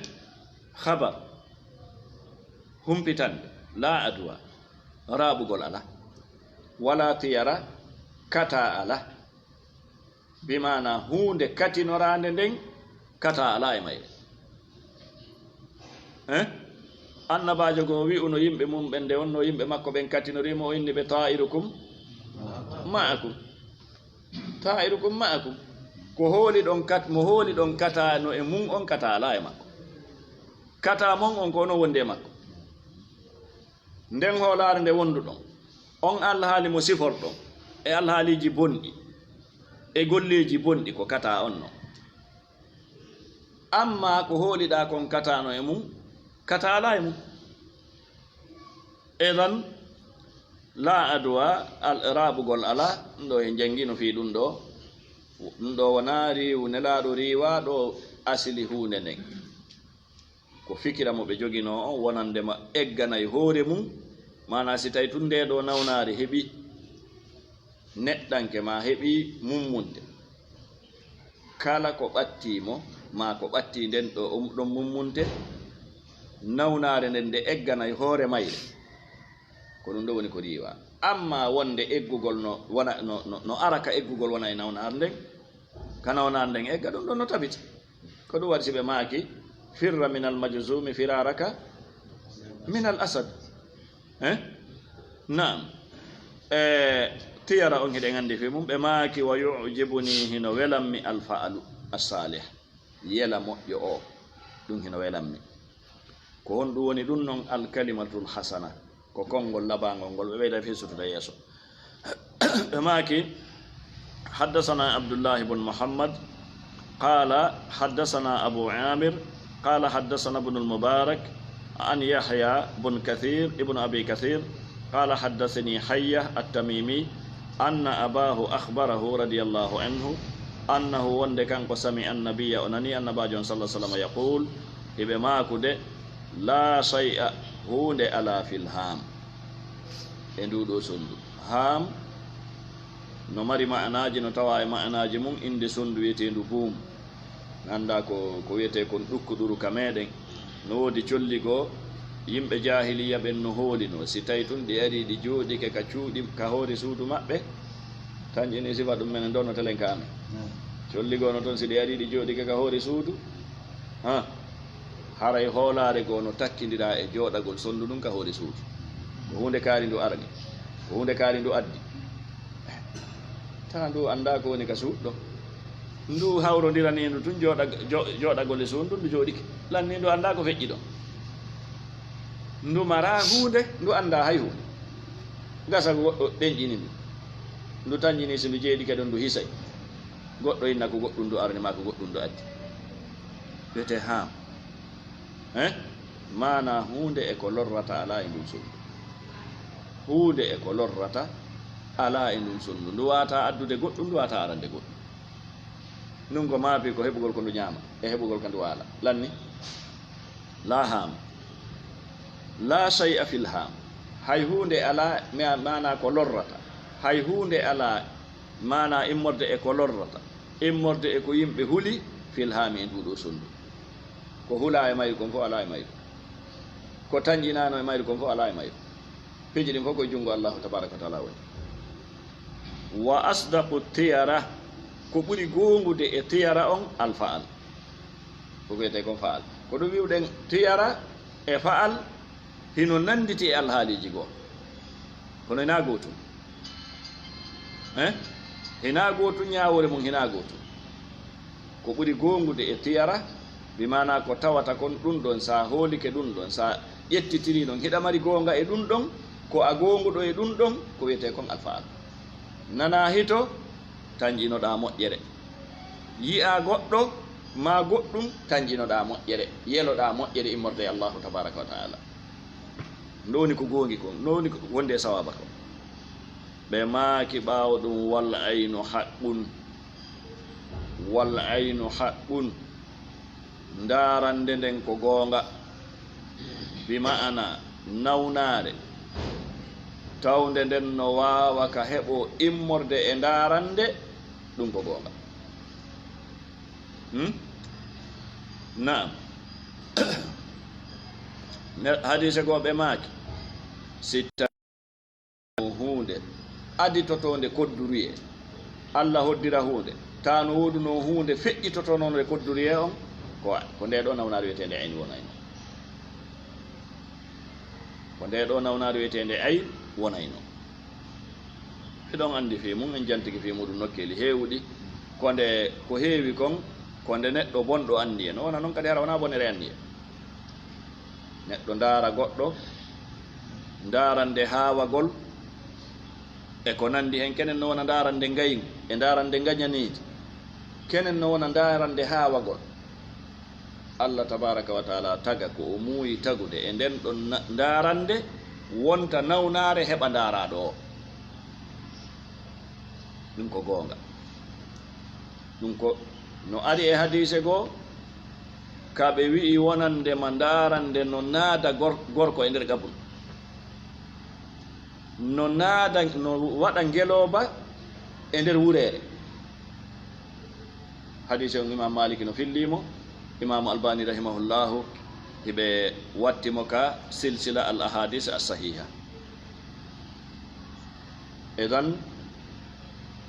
Khabar. Humpitande. لا عدوى. Raaɓugol alaa. ولا طيرة, kata alaa. Bi maana huunde katinoraande nden, kata alaa e mayre. Eh? Annabaajo goo wi'uno yimɓe mum ɓen, nde wonno yimɓe makko ɓen katinori mo, o inni ɓe: طائركم معكم. طائركم معكم. Ko hooli ɗon kat-, mo hooli ɗon kata no e mum on, kata alaa e makko. Kata mon on ko onon wondi e makko. Nden hoolaare nde wonduɗon, on alhaali mo siforɗon, e alhaaliiji bonɗi, e golleeji bonɗi, ko kata on non. Amma ko hooliɗaa kon kata no e mum, kata alaa e mum. Idan, لا عدوى, al-, raaɓugol alaa, ɗum ɗo en janngino fii ɗum ɗo. Ɗum ɗo wonaa riiwu Nelaaɗo riiwaa ɗo asili huunde nden. Ko fikira mo ɓe joginoo on, wonande ma egganay hoore mum, maanaa si tawi tun ndee ɗoo nawnaare heɓi neɗɗanke maa heɓi mummunte, kala ko ɓattii mo, maa ko ɓattii nden ɗo, um, ɗon mummunte, nawnaare nden nde egganay hoore mayre, ko ɗum ɗo woni ko riiwa. Amma wonde eggugol no wona, no, no, no ara ka eggugol wona e nawnaare nden, ka nawnaare nden egga, ɗum ɗon no tabiti. Ko ɗum waɗi si ɓe maaki: فرّ من المجذوم فرارك من الأسد. Eh? Naam. Eh, tiyara on hiɗen anndi fii mum, ɓe maaki: ويعجبني, hino welammi, الفعل الصالح. Yela moƴƴo o, ɗum hino welammi. Ko honɗum woni ɗum non? الكلمة الحسنة. Ko konngol labaangol ngol ɓe ɓeyda fii sutude yeeso. Ɓe maaki: حدثنا عبد الله بن محمد قال حدثنا أبو عامر قال حدثنا ابن المبارك عن يحيى بن كثير ابن أبي كثير قال حدثني حية التميمي أن أباه أخبره رضي الله عنه أنه, wonde kanko, سمع النبي, o nani Annabaajo on صلى الله عليه وسلم يقول, hiɓe maakude: لا شيء, huunde alaa, في الهام, e nduu ɗoo sonndu. Haam no mari ma'anaaji, no tawaa e ma'anaaji mum innde sonndu wiyeteendu buum. Mi anndaa ko, ko wiyetee kon ɗukkuɗuru ka meeɗen. No woodi colli goo, yimɓe jaahiliyya ɓen no hoolinoo. Si tawi tun ɗi arii ɗi jooɗike ka cuuɗi, ka hoore suudu maɓɓe, tanƴini sifa ɗum menen ɗoo no telen ka amen. Colli goo no ton, si ɗi arii ɗi jooɗike ka hoore suudu, ha, haray hoolaare goo no takkindiraa e jooɗagol sonndu ndun ka hoore suudu. Ko huunde kaari ndu arani, ko huunde kaari ndu addi. Taa ndu anndaa ko woni ka suudu ɗon. Ndu hawrondiranii ndu tun jooɗa-, jo-, jooɗagol e suudu ndun, ndu jooɗike. Lanni ndu anndaa ko feƴƴi ɗon. Ndu maraa huunde, ndu anndaa hay huunde. Gasa ko goɗɗo ɗenƴini ndu. Ndu tanƴini, si ndu jeeɗike ɗon, ndu hisay. Goɗɗo inna ko goɗɗum ndu arani maa ko goɗɗum ndu addi. Wiyetee haam. Eh? Maanaa huunde e ko lorrata alaa e ndun sonndu. Huunde e ko lorrata alaa e ndun sonndu. Ndu waawataa addude goɗɗum, ndu waawataa arande goɗɗum. Ndun ko maapi ko heɓugol ko ndu ɲaama e heɓugol ka ndu waala. Lanni? Laa haam. La shay'a fil haam. Hay huunde alaa, ma-, maanaa ko lorrata. Hay huunde alaa, maanaa immorde e ko lorrata. Immorde e ko yimɓe huli, fil haami e nduuɗo sonndu. Ko hulaa e mayru kon fof alaa e mayru. Ko tanƴinaano e mayru kon fof alaa e mayru. Piiji ɗin fof koye junngo Allaahu tabaaraka wa taala woni. Wa asdaqu tiyara, ko ɓuri goongude e tiyara on, al fa'al. Ko wiyetee kon fa'al. Ko ɗum wi'uɗen tiyara e fa'al hino nannditi e alhaaliiji goo. Kono hinaa gootum. Eh? Hinaa gootum, ñaawoore mum hinaa gootum. Ko ɓuri goongude e tiyara, bi maanaa ko tawata kon ɗum ɗon, so a hoolike ɗum ɗon, so a ƴettitirii ɗon, hiɗa mari goonga e ɗum ɗon, ko a goonguɗo e ɗum ɗon, ko wiyetee kon al fa'al. Nanaa hito, tanƴinoɗaa moƴƴere. Yi'aa goɗɗo, maa goɗɗum, tanƴinoɗaa moƴƴere. Yeloɗaa moƴƴere immorde e Allaahu tabaaraka wa taala. Ɗum woni ko goongi kon, ɗum woni ko wonde e sawaaba kon. Ɓe maaki ɓaawo ɗum, wal aynu haqqun. Wal aynu haqqun. Ndaarande nden ko goonga. Bi ma'ana nawnaare. Tawnde nden no waawa ka heɓo immorde e ndaarande, ɗum ko goonga. Hmm? Naam. Ne-, hadiise goo ɓe maaki, si ta-, huunde aditotoonde kodduruyee, Alla hoddira huunde, taa no woodunoo huunde feƴƴitotonoonde kodduruyee on, ko, ko ndee ɗoo nawnaare wiyeteende ayn wonayno. Ko ndee ɗoo nawnaare wiyeteende ayn wonayno. Eɗon anndi fii mum, en jantike fii muuɗum nokkeeli heewuɗi. Ko nde ko heewi kon, ko nde neɗɗo bonɗo anniye. No wona non kadi hara wonaa bonere anniye. Neɗɗo ndaara goɗɗo, ndaarande haawagol, e ko nanndi hen. Kenen no wona ndaarande ngayngu, e ndaarande ngañaniiji. Kenen no wona ndaarande haawagol. Alla tabaaraka wa taala taga ko o muuyi tagude e nden ɗon na-, ndaarande, wonta nawnaare heɓa ndaaraaɗo o. Ɗum ko goonga. Ɗum ko no ari e hadiise goo, ka ɓe wi'i wonande ma ndaarande no naada gor-, gorko e nder qabru. No naada, no waɗa ngelooba e nder wureere. Hadiise on Imam Maliki no fillii mo, Imaamu Albani rahimahullahu hiɓe watti mo ka silsila al ahadis as sahiha. Idan,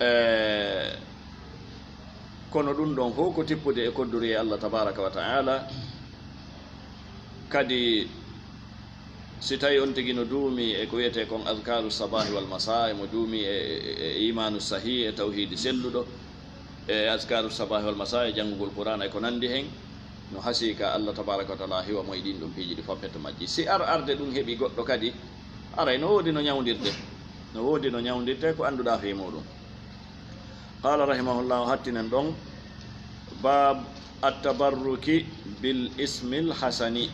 eh, kono ɗum ɗon fof ko tippude e kodduri e Allah tabaraka wa ta'ala. Kadi, si tawi on tigi no duumi e ko wiyetee kon azkaru sabahi wal masa, emo duumi e, e, e imanu sahi, e tawhidi selluɗo, e azkaru sabahi wal masa, e janngugol Qur'an, e ko nanndi hen, no hasii ka Allah tabaraka wa ta'ala hiwa mo e ɗin ɗon piiji ɗi fof, pette majji. Si ar arde ɗum heɓi goɗɗo kadi, aray no woodi no ñawndirde, no woodi no ñawndirte ko annduɗaa fii muɗum. Qala rahimahullah, hattinen ɗon, bab at-tabarruki bil ismil hasani,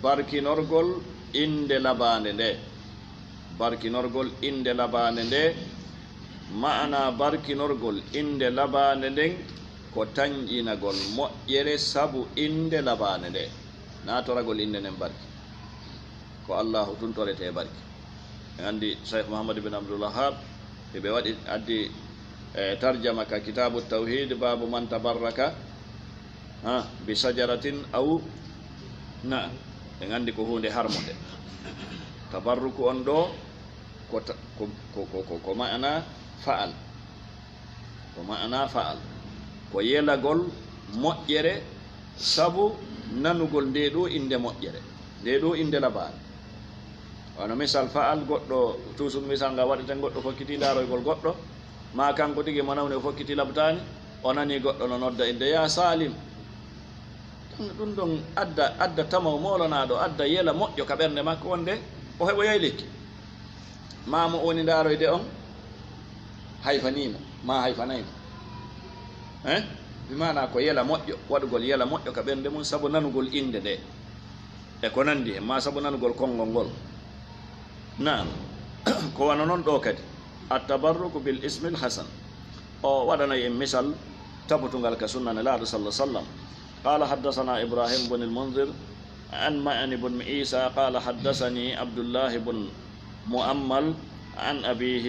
barkinorgol innde labaande nde. Barkinorgol innde labaande nde, ma'ana barkinorgol innde labaande nden ko tanƴinagol moƴƴere sabu innde labaande nde, natoragol innde nden barki. Ko Allahu tun toretee barki. En anndi Cheikh Muhammad ibn Abdul Wahhab, hiɓe waɗi, addi, eh, tarjama ka Kitaabu Tawhid, baabu man tabarraka, ha, bi shajaratin aw, na, en anndi ko huunde harmunde. Tabarruku on ɗo, ko ta-, ko, ko, ko, ko, ko ma'ana fa'al. Ko ma'ana fa'al. Ko yelagol moƴƴere sabu nanugol nde ɗo innde moƴƴere, nde ɗo innde labaare. Wano misal fa'al goɗɗo, toujours misal ngal waɗeten, goɗɗo fokkiti ndaaroygol goɗɗo, ma kanko tigi mo nawni o fokkiti labtaani, o nani goɗɗo no nodda innde, "Ya Salim." Ɗum ɗon adda, adda tamaw moolanaɗo, adda yela moƴƴo ka ɓernde makko wonde o heɓoyay lekki. Ma mo woni ndaaroyde on hayfanii mo, ma hayfanay mo. Eh? Bi maana ko yela moƴƴo, waɗugol yela moƴƴo ka ɓernde mum sabu nanugol innde nde. E ko nanndi hen, ma sabu nanugol konngol ngol. Naam. Ko wano non ɗo kadi. At-tabarruku bil ismil hasan. O waɗanay en misal tabutungal ka sunna Nelaaɗo sallallahu alaihi wasallam. Qala haddathana Ibrahim ibn al-Munzir, عن معن بن عيسى قال حدثني عبد الله بن مؤمل عن أبيه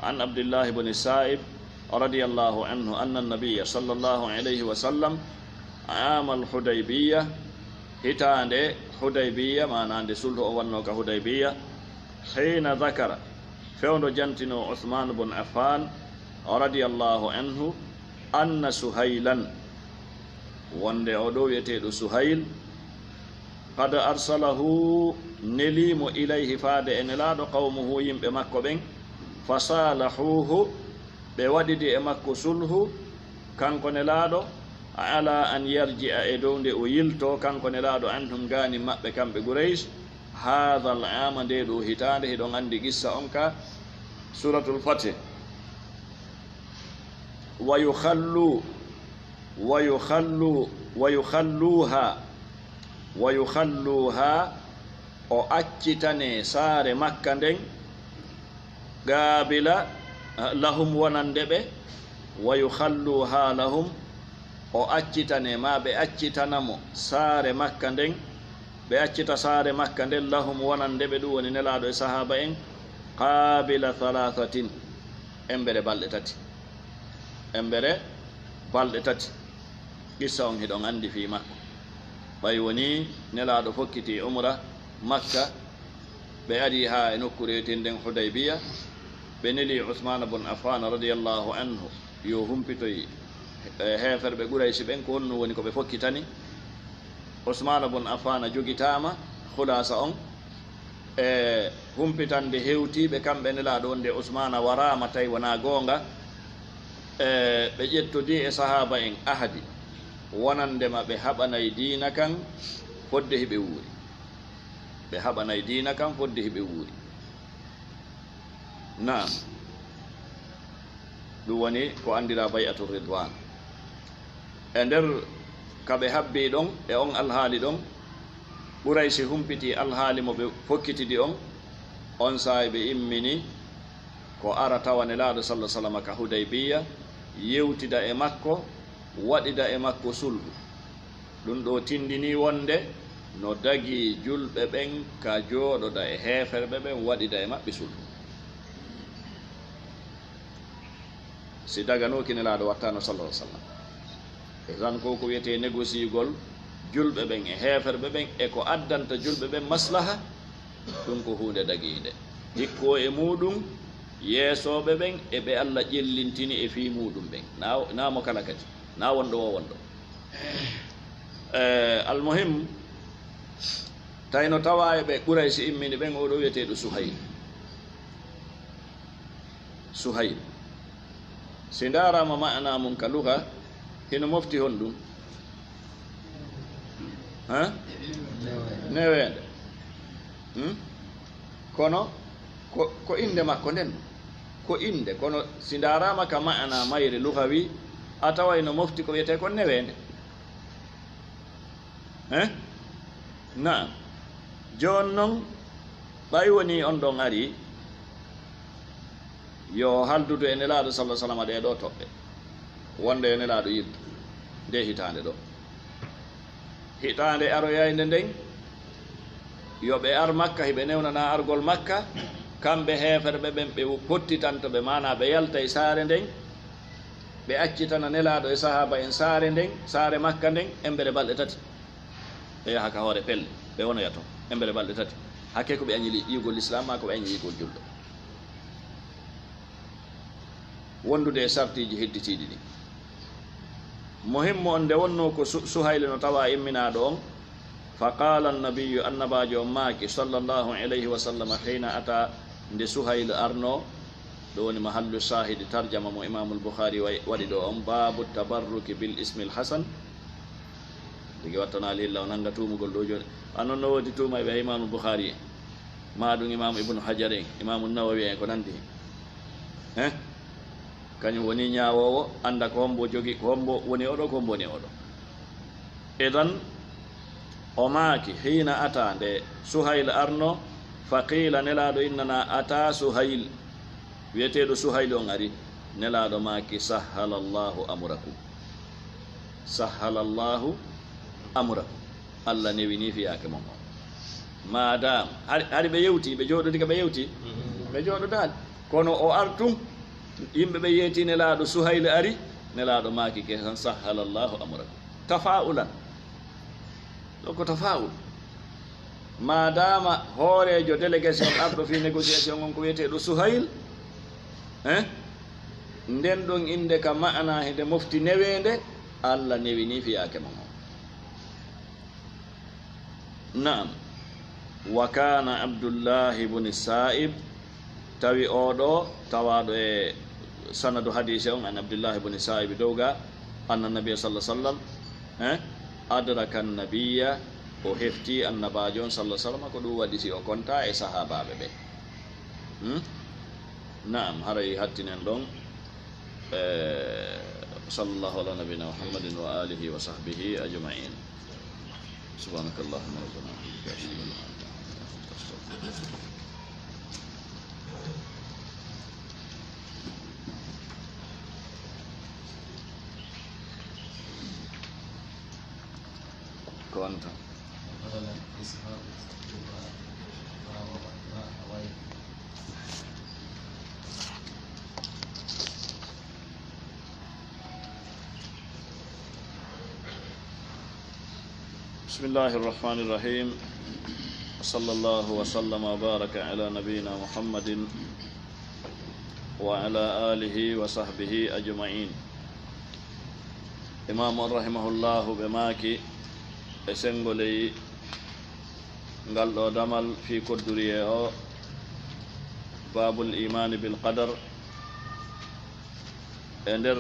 عن عبد الله بن السائب رضي الله عنه أن النبي صلى الله عليه وسلم عام الحديبية، hitaande Hudaybiya, maanaa nde sulhu o wannoo ka Hudaybiya, حين ذكر، fewndo jantinoo Usmaan bun Affaan radiyallaahu anhu, أن سهيلا، wonde oo ɗoo wi'eteeɗo Suhayl, قد أرسله، nelii mo, إليه، faade e Nelaaɗo, قومه، yimɓe makko ɓen, فصالحوه، ɓe waɗidi e makko sulhu, kanko Nelaaɗo, على أن يرجع، e dow nde o yiltoo, kanko Nelaaɗo, عنهم، gaanin maɓɓe, kamɓe Quraysh, هذا العام، ndee ɗoo hitaande, hiɗon anndi qissa on ka Suuratul Fatih. ويخلوا، ويخلوا، ويخلوها، ويخلوها، o accitanee saare Makka nden, قابلة، لهم، wonande ɓe, ويخلوها لهم، o accitanee, maa ɓe accitana mo saare Makka nden, ɓe accita saare Makka nden, لهم، wonande ɓe, ɗum woni Nelaaɗo e sahaaba en, قابلة ثلاثة، embere balɗe tati. Embere balɗe tati. Qissa on hiɗon anndi fii makko. Ɓay wonii Nelaaɗo fokkitii umra Makka, ɓe arii haa e nokkuure wi'eteende nden Hudaybiya, ɓe nelii Usmaana bun Affaana radiyallaahu anhu yo humpitoy, e, heeferɓe Qurayshi ɓen, ko honno woni ko ɓe fokkitani. Usmaana bun Affaana jogitaama, khulaasa on, e humpitande hewtii ɓe kamɓe Nelaaɗo wonde Usmaana waraama tawi wonaa goonga. E ɓe ƴettodii e sahaaba en ahadi wonande ma ɓe haɓanay diina kan fodde hiɓe wuuri. Ɓe haɓanay diina kan fodde hiɓe wuuri. Naam. Ɗum woni ko anndiraa bay'atu ridwaan. E nder ka ɓe habbii ɗon, e on alhaali ɗon, Qurayshi humpitii alhaali mo ɓe fokkitidi on. On saa'i ɓe immini ko ara tawa Nelaaɗo, sallallaahu alayhi wa sallam, ka Hudaybiya, yewtida e makko, waɗida e makko sulhu. Ɗum ɗoo tindinii wonde no dagii julɓe ɓen ka jooɗoda e heeferɓe ɓen, waɗida e maɓɓe sulhu. Si daganooki, Nelaaɗo wattaano, sallallaahu alayhi wa sallam. E tan ko ko wi'etee negosiyugol julɓe ɓen e heeferɓe ɓen e ko addanta julɓe ɓen maslaha, ɗum ko huunde dagiinde. Hikkoo e muuɗum yeesooɓe ɓen e ɓe Alla ƴellintini e fii muuɗum ɓen. Naa, naa mo kala kadi, naa wonɗo woo wonɗo. Eh, almuhim, tawi no tawaa e ɓe Qurayshi immini ɓen, oo ɗoo wi'eteeɗo Suhayl. Suhayl. Si ndaaraama ma'anaa mun ka luga, hino mofti honɗum? Ha? Neweende. Hmm? Kono ko, ko innde makko nden. Ko innde, kono si ndaaraama ka ma'anaa mayre lugawi, a taway no mofti ko wi'etee kon neweende. Eh? Naam. Jooni non, ɓay wonii on ɗon arii, yo haaldudu e Nelaaɗo, sallallaahu alayhi wa sallam, ɗee ɗoo toɓɓe, wonde yo Nelaaɗo yiltu ndee hitaande ɗoo. Hitaande aroyaynde nden, yo ɓe ar Makka, hiɓe newnanaa argol Makka, kamɓe heeferɓe ɓen, ɓe pottitanto ɓe, maanaa ɓe yaltay saare nden, ɓe accitana Nelaaɗo e sahaaba en saare nden, saare Makka nden, embere balɗe tati. Ɓe yaha ka hoore pelle, ɓe wonoya ton embere balɗe tati. Hakkee ko ɓe añi li-, yi'ugol Lislaam, maa ko ɓe añi yi'ugol julɗo. Wondude e sartiiji hedditiiɗi ɗin. Muhimmu on, nde wonnoo ko Su-, Suhayl no tawaa imminaaɗo on, فقال النبي، Annabaajo on maaki, صلى الله عليه وسلم، حين أتى، nde Suhayl arnoo, ɗo woni mahallu shahidi tarjama mo Imaamul Bukhaari wa-, waɗi ɗo on, باب التبرك بالاسم الحسن. Tigi wattanaali illa o nannga tuumugol ɗo jooni. A non no woodi tuuma e ɓe Imaamul Bukhaari en, maa ɗum Imaamu Ibnu Hajar en, Imaamu Nawawi en, ko nanndi hen. Heh? Kañum woni ñaawoowo, annda ko hombo jogi, ko hombo woni oɗo, ko hombo woni oɗo. Idan, o maaki, حين أتى، nde Suhayl arno, فقيل، Nelaaɗo innanaa, أتى سهيل، wi'eteeɗo Suhayl on ari. Nelaaɗo maaki, سهل الله أمركم. سهل الله أمركم. Allah newinii fiyaake mon on. Maadaama hari, hari ɓe yewtii, ɓe jooɗodike, ɓe yewtii? Ɓe jooɗodaali. Kono o ari tun, yimɓe ɓe yeetii Nelaaɗo, Suhayl ari, Nelaaɗo maaki ke tan, "Sahhala Allahu amrakum." Tafaa'ulan. Ɗo ko tafaa'ul. Maadaama hooreejo délégation arɗo fii négociation on ko wiyeteeɗo Suhayl, eh? Nden ɗon innde ka ma'anaa hinde mofti neweende, Allah newinii fiyaake mon on. Naam. Wa kaana Abdullahi buni Sa'ib, tawi oo ɗoo tawaaɗo e sanadu hadiise on, an Abdullahi buni Sa'ib dow ga, anna Nabiyya sallallahu alaihi wasallam, eh, adraka Nabiyya, o hefti Annabaajo on sallallahu alaihi wasallam, ko ɗum waɗi si o kontaa e sahaabaaɓe ɓe. Hmm? Naam, haray hattinen ɗon. Eh, sallallahu ala nabiyina Muhammadin wa alihi wa sahbihi ajma'in. Subhanakallahumma rabbana wa bihamdika, ashhadu an la ilaha illa anta, astaghfiruka wa atubu ilaik. Ko on tan. بسم الله الرحمن الرحيم. وصلى الله وسلم وبارك على نبينا محمد وعلى آله وصحبه أجمعين. Imaamu on rahimahullahu ɓe maaki e senngo ley ngal ɗoo damal fii kodduriyee o, baabul iimaani bil qadar, e nder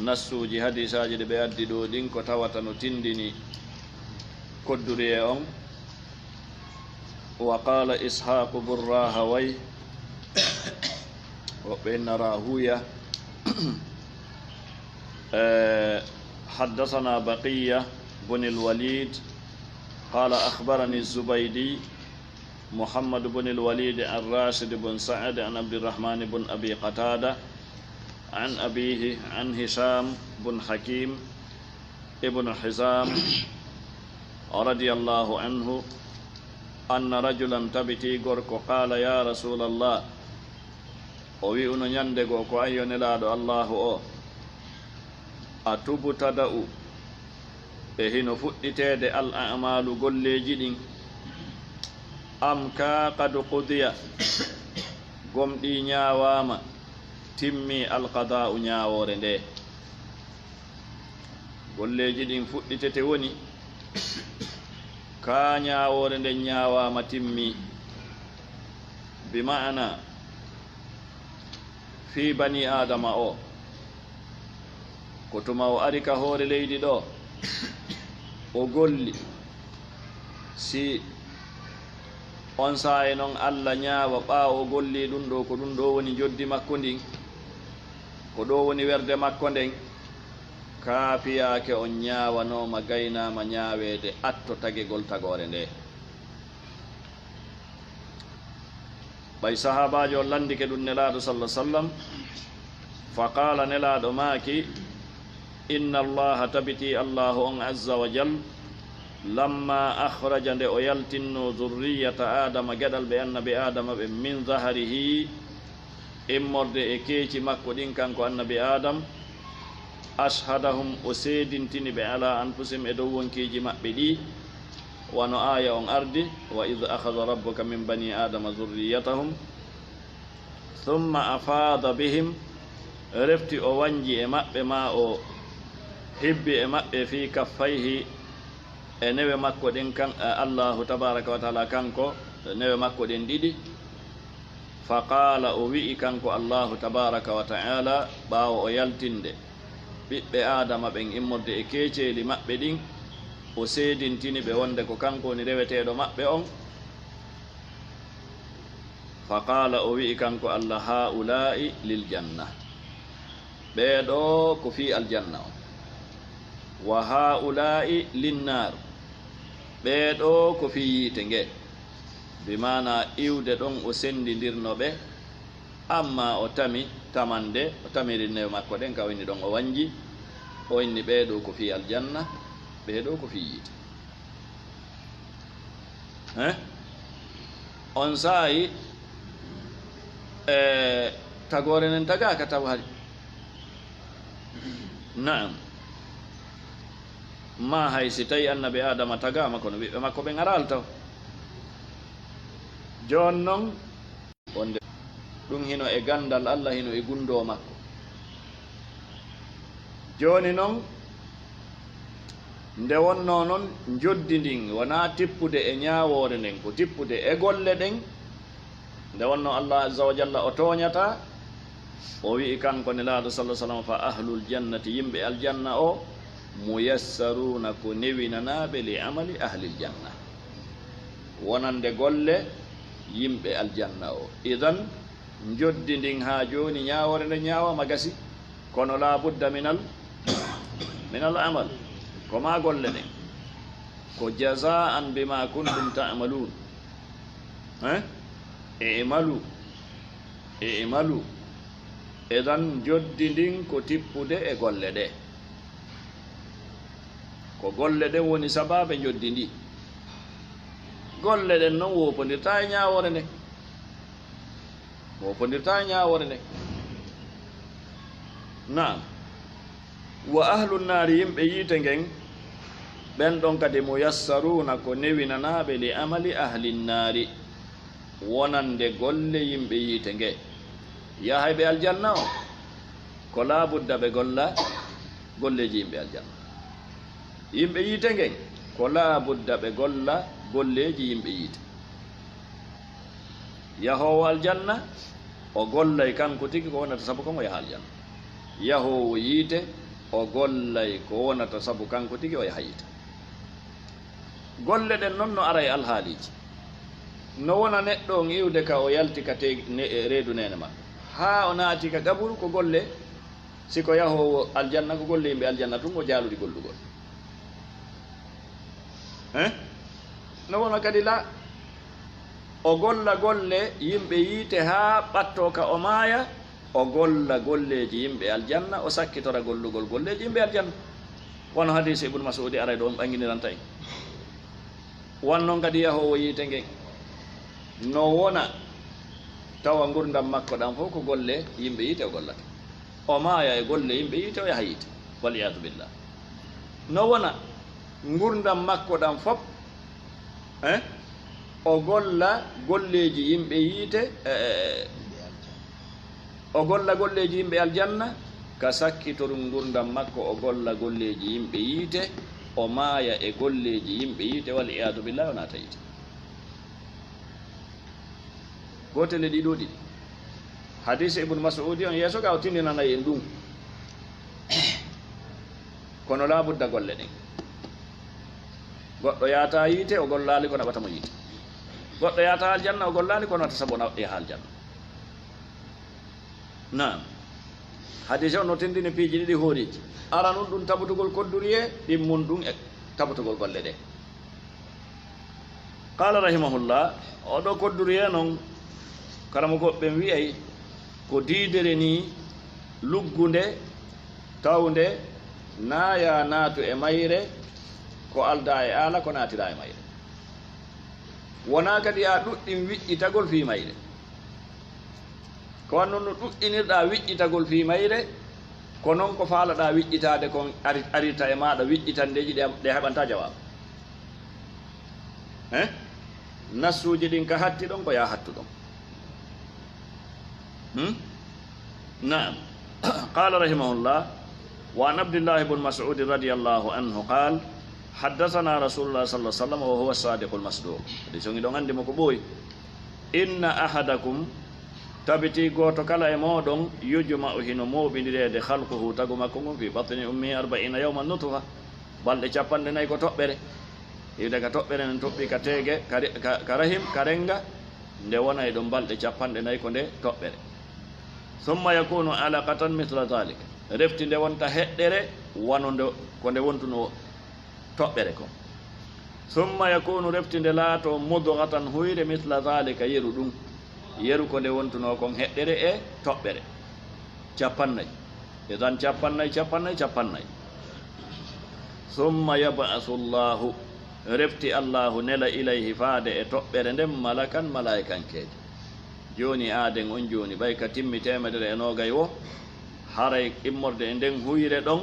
nassuuji hadiisaaji ɗi ɓe addi ɗoo ɗin, ko tawata no tinndini kodduriyee on. Wa qaala Ishaaqu bun Raahawayh, woɓɓe inna Raahuuya, eh, haddasanaa Baqiyya bun al-Waliid, qaala akhbaranii Zubaydi, Muhammad bun al-Waliid, an Raashid bun Sa'd, an Abdirrahmaan bun Abii Qataadah, an abiihi, an Hishaam bun Hakiim, ibnu Hizaam, radiyallahu anhu, anna rajulan, tabitii gorko, qaala, "Yaa Rasuulallah," o wi'uno ɲande goo ko, "An yo Nelaaɗo Allaahu o, a tubtada'u, e hino fuɗɗiteede al a'maalu golleeji ɗin, am kaa qad qudiya, gomɗii ɲaawaama, timmii al qadaa'u ɲaawoore nde?" Golleeji ɗin fuɗɗitete woni, kaa ɲaawoore nden ɲaawaama timmii. Bi ma'ana, fii banii Aadama o, ko tuma o ari ka hoore leydi ɗoo, o golli. Si on saa'i non Alla ɲaawa ɓaawo o gollii ɗun ɗoo, ko ɗun ɗoo woni njoddi makko ndin, ko ɗoo woni werde makko nden, kaa fiyaake on ɲaawanooma, gaynaama ɲaaweede atto tagegol tagoore ndee. Ɓay sahaabaajo on lanndike ɗun Nelaaɗo, sallallaahu alayhi wa sallam, fa qaala, Nelaaɗo maaki, Inna Allaaha, tabitii Allaahu on, azza wa jal, lammaa akhraja, nde o yaltinnoo, zurriyata Aadama, geɗal ɓe annabi Aadama ɓen, min zahrihi, immorde e keeci makko ɗin, kanko annabi Aadam, ashhadahum, o seedintini ɓe, alaa anfusihim, e dow wonkiiji maɓɓe ɗii, wano aaya on ardi, wa idh akhadha rabbuka min banii Aadama zurriyatahum, thumma afaada bihim, refti o wanji e maɓɓe, maa o hibbi e maɓɓe, fii kaffayhi, e newe makko ɗen kan, e Allaahu tabaaraka wa ta'aala kanko, newe makko ɗen ɗiɗi. Fa qaala, o wi'i kanko Allaahu tabaaraka wa ta'aala, ɓaawo o yaltinde ɓiɓɓe Aadama ɓen immorde e keeceeli maɓɓe ɗin, o seedintini ɓe wonde ko kanko woni reweteeɗo maɓɓe on. Fa qaala, o wi'i kanko Alla, haa'ulaa'i lil janna, ɓee ɗoo ko fii aljanna on, wa haa'ulaa'i lin naar, ɓee ɗoo ko fii yiite nge, bi maanaa iwde ɗon o senndindirno ɓe, ammaa o tami tamande, o tamiri newe makko ɗen, ka o inni ɗon o wanji, o inni ɓee ɗoo ko fii aljanna, Ɓee ɗoo ko fii yiite. Hein? On saa'i, e, tagoore nden tagaaka taw hari. Na'am. Maa hay si tawi annabi Aadama tagaama, kono ɓiɓɓe makko ɓen araali taw. Jooni non, wonde ɗum hino e ganndal Alla, hino e gunndoo makko. Jooni non, nde wonnoo non njoddi ndin wonaa tippude e ñaawoore nden, ko tippude e golle ɗen. Nde wonnoo Allah azza wa jalla o tooñataa, o wi'i kanko Nelaaɗo sallallahu alaihi wasallam, "Fa ahlul jannati, yimɓe aljanna o, muyassaruuna, ko newinanaaɓe, li amali ahlil janna, wonande golle yimɓe aljanna o." Idan, njoddi ndin haa jooni, ñaawoore nden ñaawaama gasi, kono laa budda minal, minal amal, ko maa golle ɗen, ko jazaan bima kuntum ta'maluun. Hein? I'malu, i'malu. Idan, njoddi ndin ko tippude e golle ɗe. Ko golle ɗen woni sabaabe njoddi ndi. Golle ɗen non woopondirtaa e ñaawoore nden. Woopondirtaa e ñaawoore nden. Naam. Wa ahlu naari, yimɓe yiite ngen, ɓen ɗon kadi, muyassaruuna, ko newinanaaɓe, li amali ahli naari, wonande golle yimɓe yiite nge. Yahay ɓe aljanna o, ko laa budda ɓe golla golleeji yimɓe aljanna. Yimɓe yiite ngen, ko laa budda ɓe golla golleeji yimɓe yiite. Yahoowo aljanna, o gollay kanko tigi ko wonata sabu kon o yaha aljanna. Yahoowo yiite, o gollay ko wonata sabu kanko tigi o yaha yiite. Golle ɗen non no ara e alhaaliiji. No wona neɗɗo on iwde ka o yalti ka te-, ne-, reedu neene makko, haa o naati ka qaburu, ko golle, si ko yahoowo aljanna, ko golle yimɓe aljanna tun o jaalori gollugol. Hein? No wona kadi la, o golla golle yimɓe yiite haa ɓattoo ka o maaya, o golla golleeji yimɓe aljanna, o sakkitora gollugol golleeji yimɓe aljanna. Wano hadiisi Ibnu Mas'uudi aray ɗo, on ɓanginiranta en. Wan non kadi yahoowo yiite ngen, no wona tawa ngurndan makko ɗan fow ko golle yimɓe yiite o gollata. O maaya e golle yimɓe yiite, o yaha yiite. Wal iyaadu billah. No wona ngurndan makko ɗan fop, eh, o golla golleeji yimɓe yiite, eh, o golla golleeji yimɓe aljanna, ka sakkitorun ngurndan makko, o golla golleeji yimɓe yiite, o maaya e golleeji yimɓe yiite, wal iyaadu billah, o naata yiite. Gootel e ɗiɗo ɗiɗi. Hadiisi Ibnu Mas'uudi on yeeso ga o tinndinanay en ɗum. Kono laa budda golle ɗen. Goɗɗo yaata yiite, o gollaali ko naɓata mo yiite. Goɗɗo yaata aljanna, o gollaali ko naɓata sabu o na-, yaha aljanna. Naam. Hadiisi on no tinndini piiji ɗiɗi hooriiji. Aranun ɗum tabutugol kodduriye, ɗimmun ɗum e tabutugol golle ɗe. Qaala rahimahullah, oo ɗoo kodduriye non, karamokooɓe ɓen wi'ay ko diidere nii luggunde, tawnde, naa yaa naatu e mayre, ko aldaa e aala, ko naatiraa e mayre. Wonaa kadi yaa ɗuɗɗin wiƴƴitagol fii mayre. Ko wanno no ɗuɗɗinirɗaa wiƴƴitagol fii mayre, ko non ko faalaɗaa wiƴƴitaade kon ari-, arirta e maaɗa wiƴƴitandeeji ɗe, ɗe heɓantaa jawaabu. He? Nassuuji ɗin ka hatti ɗon, ko yaa hattu ɗon. Hmm? Naam. Qaala rahimahullah, wa an Abdillahi bun Mas'ud radiyallahu anhu qaal, haddathana Rasulullah sallallahu alaihi wasallam wa huwa sadiqul masduq. Hadiisi on hiɗon anndi mo ko ɓooyi. Inna ahadakum, tabiti gooto kala e mooɗon, yujma'u, hino mooɓindireede, khalquhu, tagu makko ngun, fi batni ummihi arba'ina yawman nutfa, balɗe capanɗe nayi ko toɓɓere. Iwde ka toɓɓere nden toɓɓi ka teege, ka re-, ka, ka rahim, ka rennga, nde wonay ɗon balɗe capanɗe nayi ko nde toɓɓere. Thumma yakunu alaqatan mithla dhalik. Refti nde wonta heɗɗere wano nde, ko nde wontunoo toɓɓere kon. Thumma yakunu, refti nde laato, mudghatan, huyre, mithla dhalika, yeru ɗum. Yeru ko nde wontunoo kon heɗɗere e toɓɓere. Capannay. Idan capannay, capannay, capannay. Summa yab'asu Allahu, refti Allahu nela ilayhi faade e toɓɓere nden malakan malaa'ikankeejo. Jooni aaden on jooni ɓay ka timmi teemedere e noogay wo, haray immorde e nden huyre ɗon,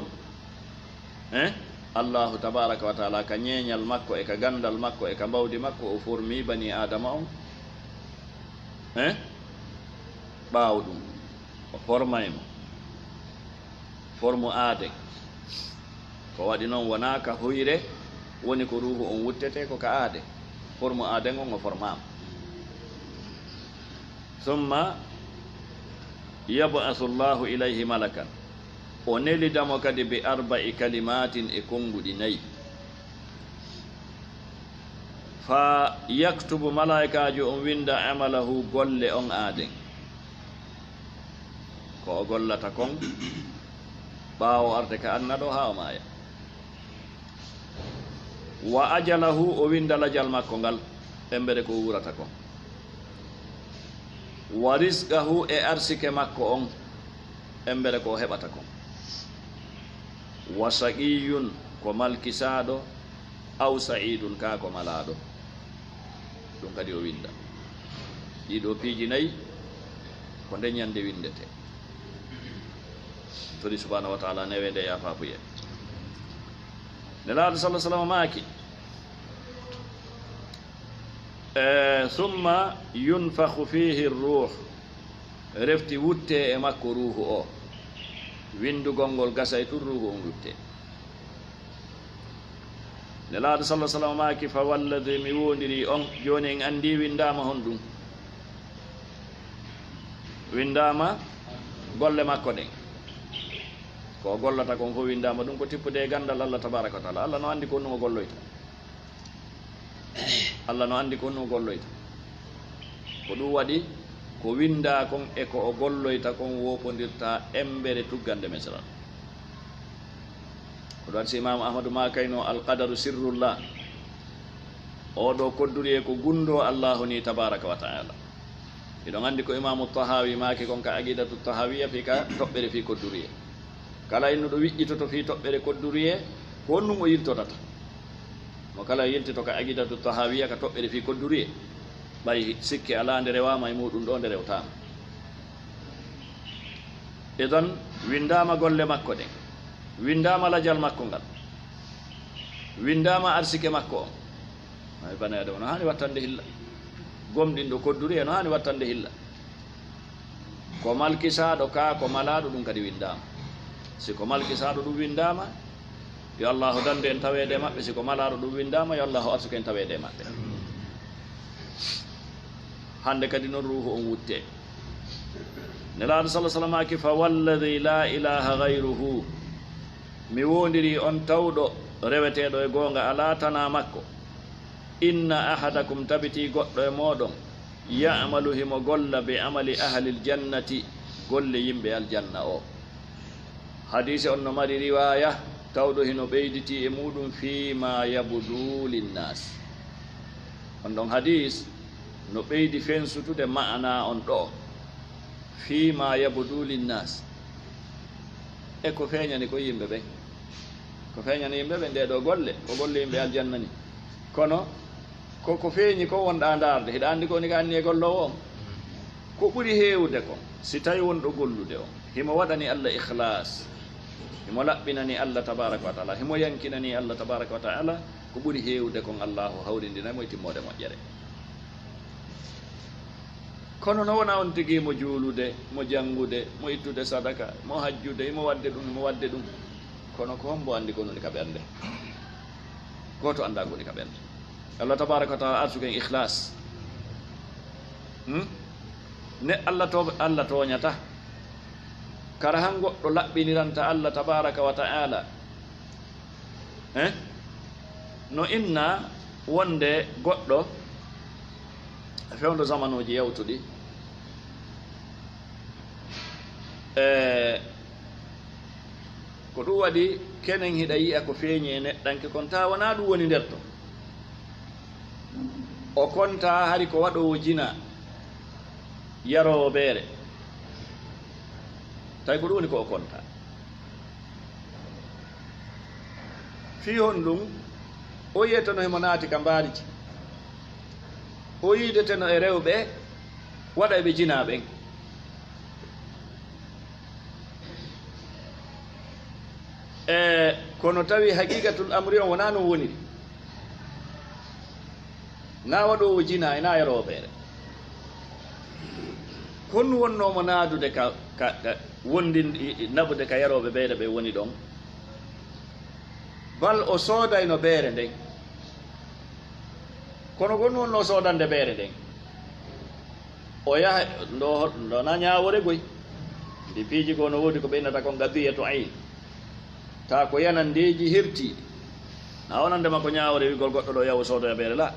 eh? Allahu tabaaraka wa taala ka ñeeñal makko e ka ganndal makko e ka mbawdi makko o formii banii Aadama on, eh? Ɓaawo ɗum o formay mo. Formu aaden. Ko waɗi noon wonaa ka huyre woni ko ruuhu on wuttetee, ko ka aaden. Formu aaden on o formaama. Summa yab'asu Allahu ilayhi malakan. O nelida mo kadi bi arba'i kalimatin e konnguɗi nayi. Fa yaktubu, malaa'ikaajo on winnda amalahu, golle on aaden. Ko o gollata kon ɓaawo arde ka aduna ɗoo haa o maaya. Wa ajalahu, o winnda lajal makko ngal, embere ko wuurata kon. Wa rizqahu, e arsike makko on, embere ko o heɓata kon. Wa shaqiyyun, ko malkisaaɗo, aw sa'iidun, kaa ko malaaɗo. Ɗum kadi o winnda. Ɗii ɗoo piiji nayi, ko nde ñannde winndetee. Tori subhaanahu wa taala newe nde yaafafuye. Nelaaɗo salla sallam maaki, e, summa yunfakhu fihi ruh, refti wutte e makko ruuhu o. Winndugol ngol gasay tun ruuhu on wutte. Nelaaɗo salla sallam maaki, fa walladi, mi woondiri on, jooni en anndi winndaama honɗum. Winndaama golle makko ɗen. Ko o gollata kon fof winndaama, ɗum ko tippude e ganndal Allah tabaaraka wa taala. Allah no anndi ko honɗum o golloyta. Allah no anndi ko honɗum o golloyta. Ko ɗum waɗi ko winndaa kon e ko o golloyta kon woopondirta embere tuggande Misra. Ko ɗum waɗi si Imaamu Ahmadu maakayno, "Alqadaru sirrullah." Oo ɗoo kodduriye ko gunndoo Allaahu nii tabaaraka wa taala. Hiɗon anndi ko Imaamu Tahawi maaki kon ka Aqidatu Tahawiya fii ka toɓɓere fii kodduriye. Kala innuɗo wiƴƴitoto fii toɓɓere kodduriye, ko honɗum o yiltotata? Mo kala yiltito ka Aqidatu Tahawiya ka toɓɓere fii kodduriye, ɓay sikke alaa nde rewaama e muuɗum ɗoo, nde rewtaama. Idan, winndaama golle makko ɗen, winndaama lajal makko ngal, winndaama arsike makko on. Ay, bani Aadama no haani wattande hilla. Gomɗinɗo kodduriye no haani wattande hilla. Ko malkisaaɗo kaa ko malaaɗo, ɗum kadi winndaama. Si ko malkisaaɗo, ɗum winndaama, yo Allaahu dandu en taweede e maɓɓe. Si ko malaaɗo, ɗum winndaama, yo Allaahu arsuku en taweede e maɓɓe. Hannde kadi non ruuhu on wutte. Nelaaɗo salla sallam maaki, "Fa walladi laa ilaaha gayruhu." Mi woondirii on tawɗo reweteeɗo e goonga alaa tanaa makko. "Inna ahadakum," tabitii goɗɗo e mooɗon, "ya'malu," himo golla, "bi amali ahlil jannati," golle yimɓe aljanna o. Hadiise on no mari riwaaya, tawɗo hino ɓeyditii e muuɗum, "fii ma yabdu linnaas." On ɗon hadiis no ɓeydi fensutude ma'anaa on ɗoo, "fii ma yabdu linnaas." E ko feeñani ko yimɓe ɓen? Ko feeñani yimɓe ɓen ɗee ɗoo golle, ko golle yimɓe aljanna ni. Kono ko, ko feeñi ko wonɗaa ndaarde, hiɗa anndi ko woni ka anniye golloowo on? Ko ɓuri heewude kon, si tawi wonɗo gollude on, himo waɗani Allah ikhlaas, himo laɓɓinani Allah tabaaraka wa taala, himo yankinani Allah tabaaraka wa taala, ko ɓuri heewude kon Allaahu hawrindinay mo e timmoode moƴƴere. Kono no wona on tigi mo juulude, mo janngude, mo ittude sadaka, mo hajjude, mo waɗde ɗum, mo waɗde ɗum. Kono ko hombo anndi ko woni ka ɓernde? Gooto anndaa ko woni ka ɓernde. Allah tabaaraka wa taala arsuku en ikhlaas. Hmm? Ne Allah to-, Allah tooñata. Kara han goɗɗo laɓɓiniranta Allah tabaaraka wa taala. Eh? No inna wonde goɗɗo fewndo zamanuuji yawtuɗi, e ko ɗum waɗi kenen hiɗa yi'a ko feeñi e neɗɗanke kon, taa wonaa ɗum woni nder ton. O kontaa hari ko waɗoowo jina, yaroowo beere. Tawi ko ɗum woni ko o kontaa. Fii honɗun? O yi'eteno himo naati ka mbaariji. O yiideteno e rewɓe waɗayɓe jinaa ɓen. E, kono tawi haqiqatul amri on wonaa non woniri. Naa waɗoowo jinaa e naa yaroowo beere. Honɗun wonnoo mo naadude ka, ka, ka wondin-, i-, i-, naɓude ka yarooɓe beere ɓe woni ɗon? Bal o soodayno beere nden. Kono honɗun wonnoo soodande beere nden? O yaha, ndo, ndo na ñaawoore goy. Ndi piiji goo no woodi ko ɓe innata kon qadiyatu ayn. Taa ko yanandeeji hertiiɗi. Na wonande makko ñaawoore wi'ugol goɗɗo ɗoo yahu soodoya beere la.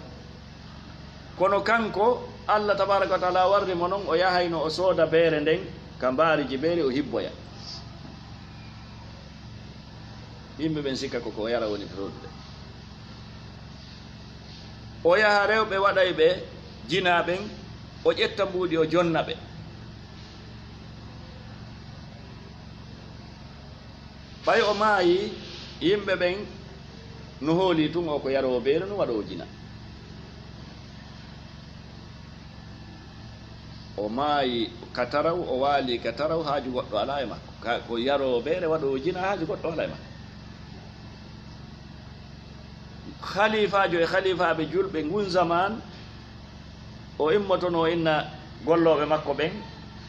Kono kanko, Allah tabaaraka wa taala warri mo non, o yahayno o sooda beere nden ka mbaariji beere, o hibboya. Yimɓe ɓen sikka ko ko yara woni fewtude. O yaha rewɓe waɗayɓe jinaa ɓen, o ƴetta mbuuɗi, o jonna ɓe. Ɓay o maayi, yimɓe ɓen no hoolii tun o ko yaroowo beere, no waɗoowo jinaa. O maayi ka taraw, o waali ka taraw, haaju goɗɗo alaa e makko. Ka, ko yaroowo beere, waɗoowo jinaa, haaju goɗɗo alaa e makko. Khaliifaajo e khaliifaaɓe julɓe ngun zamaan, o immotono inna gollooɓe makko ɓen,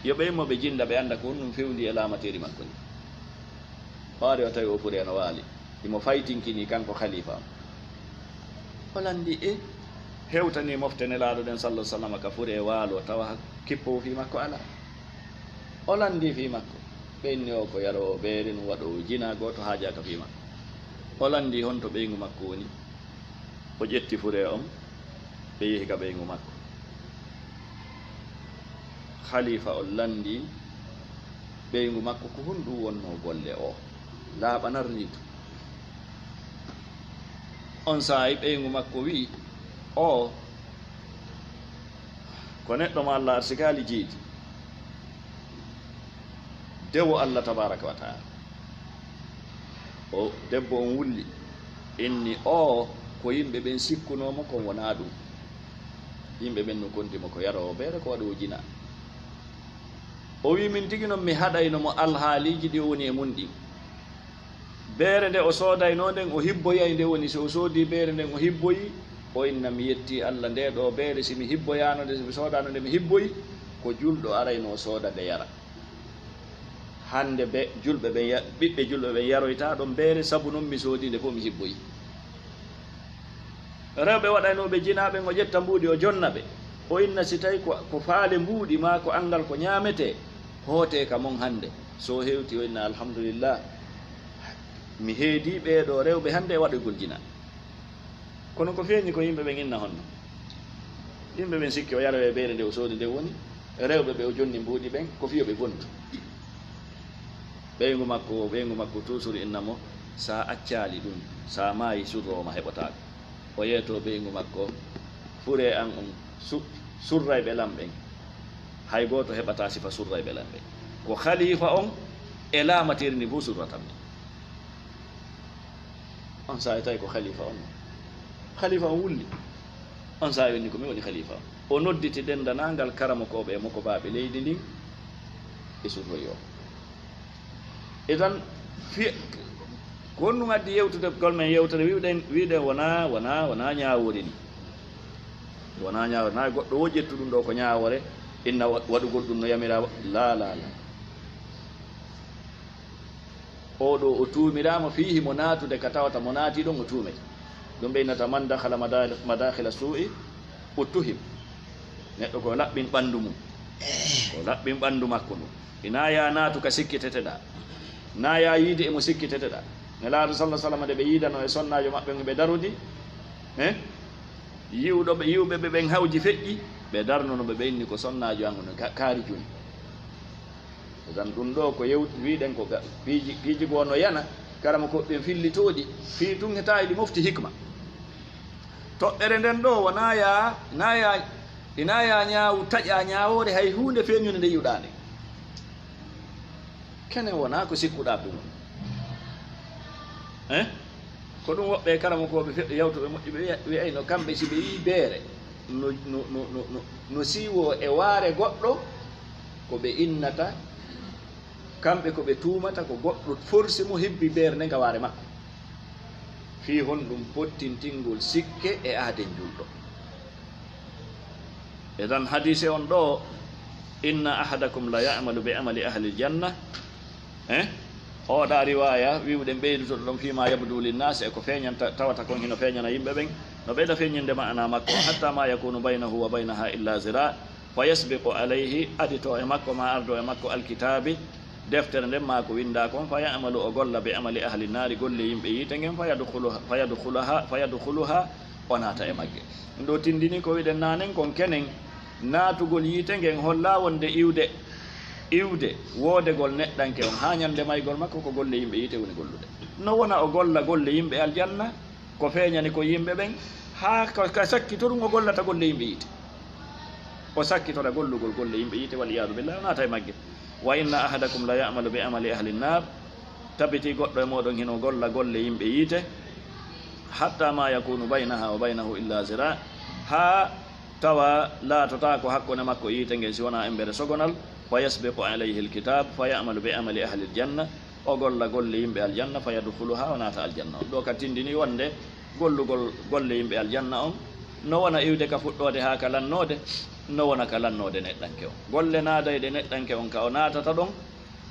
yo ɓe immo ɓe jinda, ɓe annda ko honɗun fewndi e laamateeri makko ndi. O ari o tawi o fure no waali. Himo faytinkini kanko khaliifa on. O lanndii, e, hewtanii mofte Nelaaɗo ɗen, sallallahu alaihi wasallam, ka fure waalo, tawa kippowo fii makko alaa. O lanndii fii makko. Ɓe inni o ko yaroowo beere, no waɗoowo jinaa, gooto haajaaka fii makko. O lanndii honto ɓeyngu makko woni. O ƴetti fure on, ɓe yehi ka ɓeyngu makko. Khalifa on lanndii ɓeyngu makko ko honɗun wonnoo golle o, laaɓanar nii to. On saa'i ɓeyngu makko wi'i, o ko neɗɗo mo Allah arsikaali jiidi, dewo Allah tabaaraka wa ta'ala. O debbo on wulli, inni o ko yimɓe ɓen sikkunoo mo, kon wonaa ɗun. Yimɓe ɓen no konti mo ko yaroowo beere, ko waɗoowo jinaa. O wi'i, min tigi non mi haɗayno mo alhaaliiji ɗi o woni e mun ɗin. Beere nde o soodaynoo nden, o hibboyay nde, woni si o soodii beere nden, o hibboyi, o inna, mi yettii Allah, ndee ɗoo beere, si mi hibboyaano nde, si mi soodaano nde, mi hibboyi, ko julɗo arayno o sooda nde yara. Hannde be julɓe ɓen ya-, ɓiɓɓe julɓe ɓen yaroytaa ɗon beere, sabu non mi soodii nde fow mi hibboyi. Rewɓe waɗaynooɓe jinaa ɓen, o ƴetta mbuuɗi, o jonna ɓe. O inna, si tawi ko, ko faale mbuuɗi maa ko anngal ko ñaametee, hootee ka mon hannde. So hewtii, o inna, alhamdulillah, mi heedii ɓee ɗoo rewɓe hannde e waɗoygol jinaa. Kono ko feeñi ko yimɓe ɓen inna honno? Yimɓe ɓen sikki o yaroyay beere nde o soodi nde woni, rewɓe ɓe o jonni mbuuɗi ɓen, ko fii yo ɓe bontu. Ɓeyngu makko, ɓeyngu makko toujours inna mo, sa accaali ɗun, sa maayi surroowo ma heɓotaako. O yeeto ɓeyngu makko, furee an on su-, surrayɓe lan ɓen. Hay gooto heɓataa sifa surrayɓe lan ɓen. Ko khalifa on e laamateri ndi fow surrata mi. On saa'i tawi ko khalifa on. Khalifa on wulli. On saa'i o inni ko mi woni khalifa on. O nodditi denndaangal karamokooɓe e mokobaaɓe leydi ndin e surroyi o. Idan, fi-, ko honɗun addi yewtude gol men yewtere, wi'uɗen, wi'uɗen wonaa, wonaa, wonaa ñaawoore ni. Wonaa ñaawoore. Naa goɗɗo wo ƴettu ɗun ɗoo ko ñaawoore, inna wa-, waɗugol ɗun no yamiraa wa-, laa, laa, laa. Oo ɗoo o tuumiraama fii himo naatude ka tawata mo naati ɗon o tuumete. Ɗun ɓe innata man dakhala mada-, madakhila su'i uttuhim. Neɗɗo ko laɓɓin ɓandu mun. Ko laɓɓin ɓandu makko ndun. Hinaa yaa naatu ka sikkiteteɗaa. Naa yaa yiide e mo sikkiteteɗaa. Nelaaɗo sallallahu alaihi wasallam nde ɓe yiidanoo e sonnaajo maɓɓe on ɓe darodi, eh? Yi'uɗo ɓe, yi'uɓe ɓe ɓen hawji feƴƴi, ɓe darnono ɓe, ɓe inni ko sonnaajo an on ka-, kaari joni. Tan ɗun ɗoo ko yew-, wi'uɗen ko ga-, piiji, piiji goo no yana, karamokooɓe ɓen fillitoo ɗi, fii tun hitaali ɗi mofti hikma. Toɓɓere nden ɗoo, wonaa yaa, naa yaa, hinaa yaa ñaawu, taƴaa ñaawoore hay huunde feeñunde nde yi'uɗaa nden. Kene wonaa ko sikkuɗaa ɗun. Eh? Ko ɗum woɓɓe karamokooɓe feɗɗo yawtuɓe moƴƴuɓe wiya-, wi'ayno kamɓe si ɓe yii beere no, no, no, no, no, no siiwoo e waare goɗɗo, ko ɓe innata kamɓe ko ɓe tuumata ko goɗɗo forsi mo hebbi beere nde nga waare makko. Fii honɗum pottintingol sikke e aaden julɗo. Idan hadiise on ɗoo, "Inna ahadakum la ya'malu bi amali ahlil janna." Eh? Oɗa riwaya wi'uɗen ɓeydutoɗo ɗon fii ma yabdu linnaasi, e ko feeñanta, tawata kon hino feeñana yimɓe ɓen, no ɓeyda feeñinde ma'ana makko, "Hatta ma yakunu baynahu wa baynaha illa zira, fa yasbiqu alayhi", adito e makko ma ardo e makko alkitaabi, deftere nden ma ko winda kon, "fa ya'malu", o golla, "bi amali ahli naari", golle yimɓe yiite ngen, "fa yadkhuluha, fa yadkhuluha, fa yadkhuluha", o naata e magge. Ɗum ɗo tindini ko wiɗen nanen kon kenen, naatugol yiite ngen holla wonde iwde, iwde woodegol neɗɗanke on haa ñande maygol makko ko golle yimɓe yiite woni gollude. No wona o golla golle yimɓe aljanna, ko feeñani ko yimɓe ɓen, haa ka, ka sakkitorun o gollata golle yimɓe yiite. O sakkitora gollugol golle yimɓe yiite, wal iyaadu billah, o naata e magge. "Wa inna ahadakum la ya'malu bi amali ahli nnar", tabiti goɗɗo e mooɗon hino golla golle yimɓe yiite, "hatta ma yakunu baynaha wa baynahu illa zira", haa tawa laatotaako hakkunde makko e yiite ngen si wonaa embere sogonal, "fa yasbiqu alayhi alkitab fa ya'malu bi amali ahli aljanna", o golla golle yimɓe aljanna, "fa yadkhuluha", o naata aljanna on. Ɗo ka tindini wonde gollugol golle yimɓe aljanna on no wona iwde ka fuɗɗoode haa ka lannoode, no wona ka lannoode neɗɗanke on. Golle naadayɗe neɗɗanke on ka o naatata ɗon,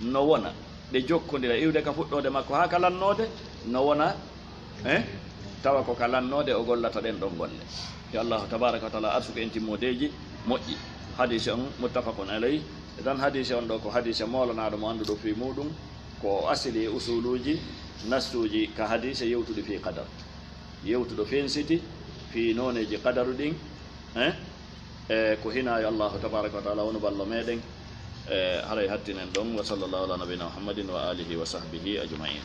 no wona ɗe jokkondira iwde ka fuɗɗoode makko haa ka lannoode, no wona, eh, tawa ko ka lannoode o gollata ɗen ɗon golle. Yo Allahu tabaraka wa taala arsuku en timmoodeeji moƴƴi. Hadiise on muttafaqun alayh. E tan hadiise on ɗo ko hadiise moolanaaɗo mo annduɗo fii muuɗum, ko o asili e usuluuji, nassuuji ka hadiise yewtuɗi fii qadar. Yewtuɗo fensiti fii nooneeji qadaru ɗin, eh, e ko hinaayo Allahu tabaraka wa taala wonu ballo meɗen. Eh, haray hattinen ɗon. Wa sallallahu ala nabiyina Muhammadin wa alihi wa sahbihi ajma'in.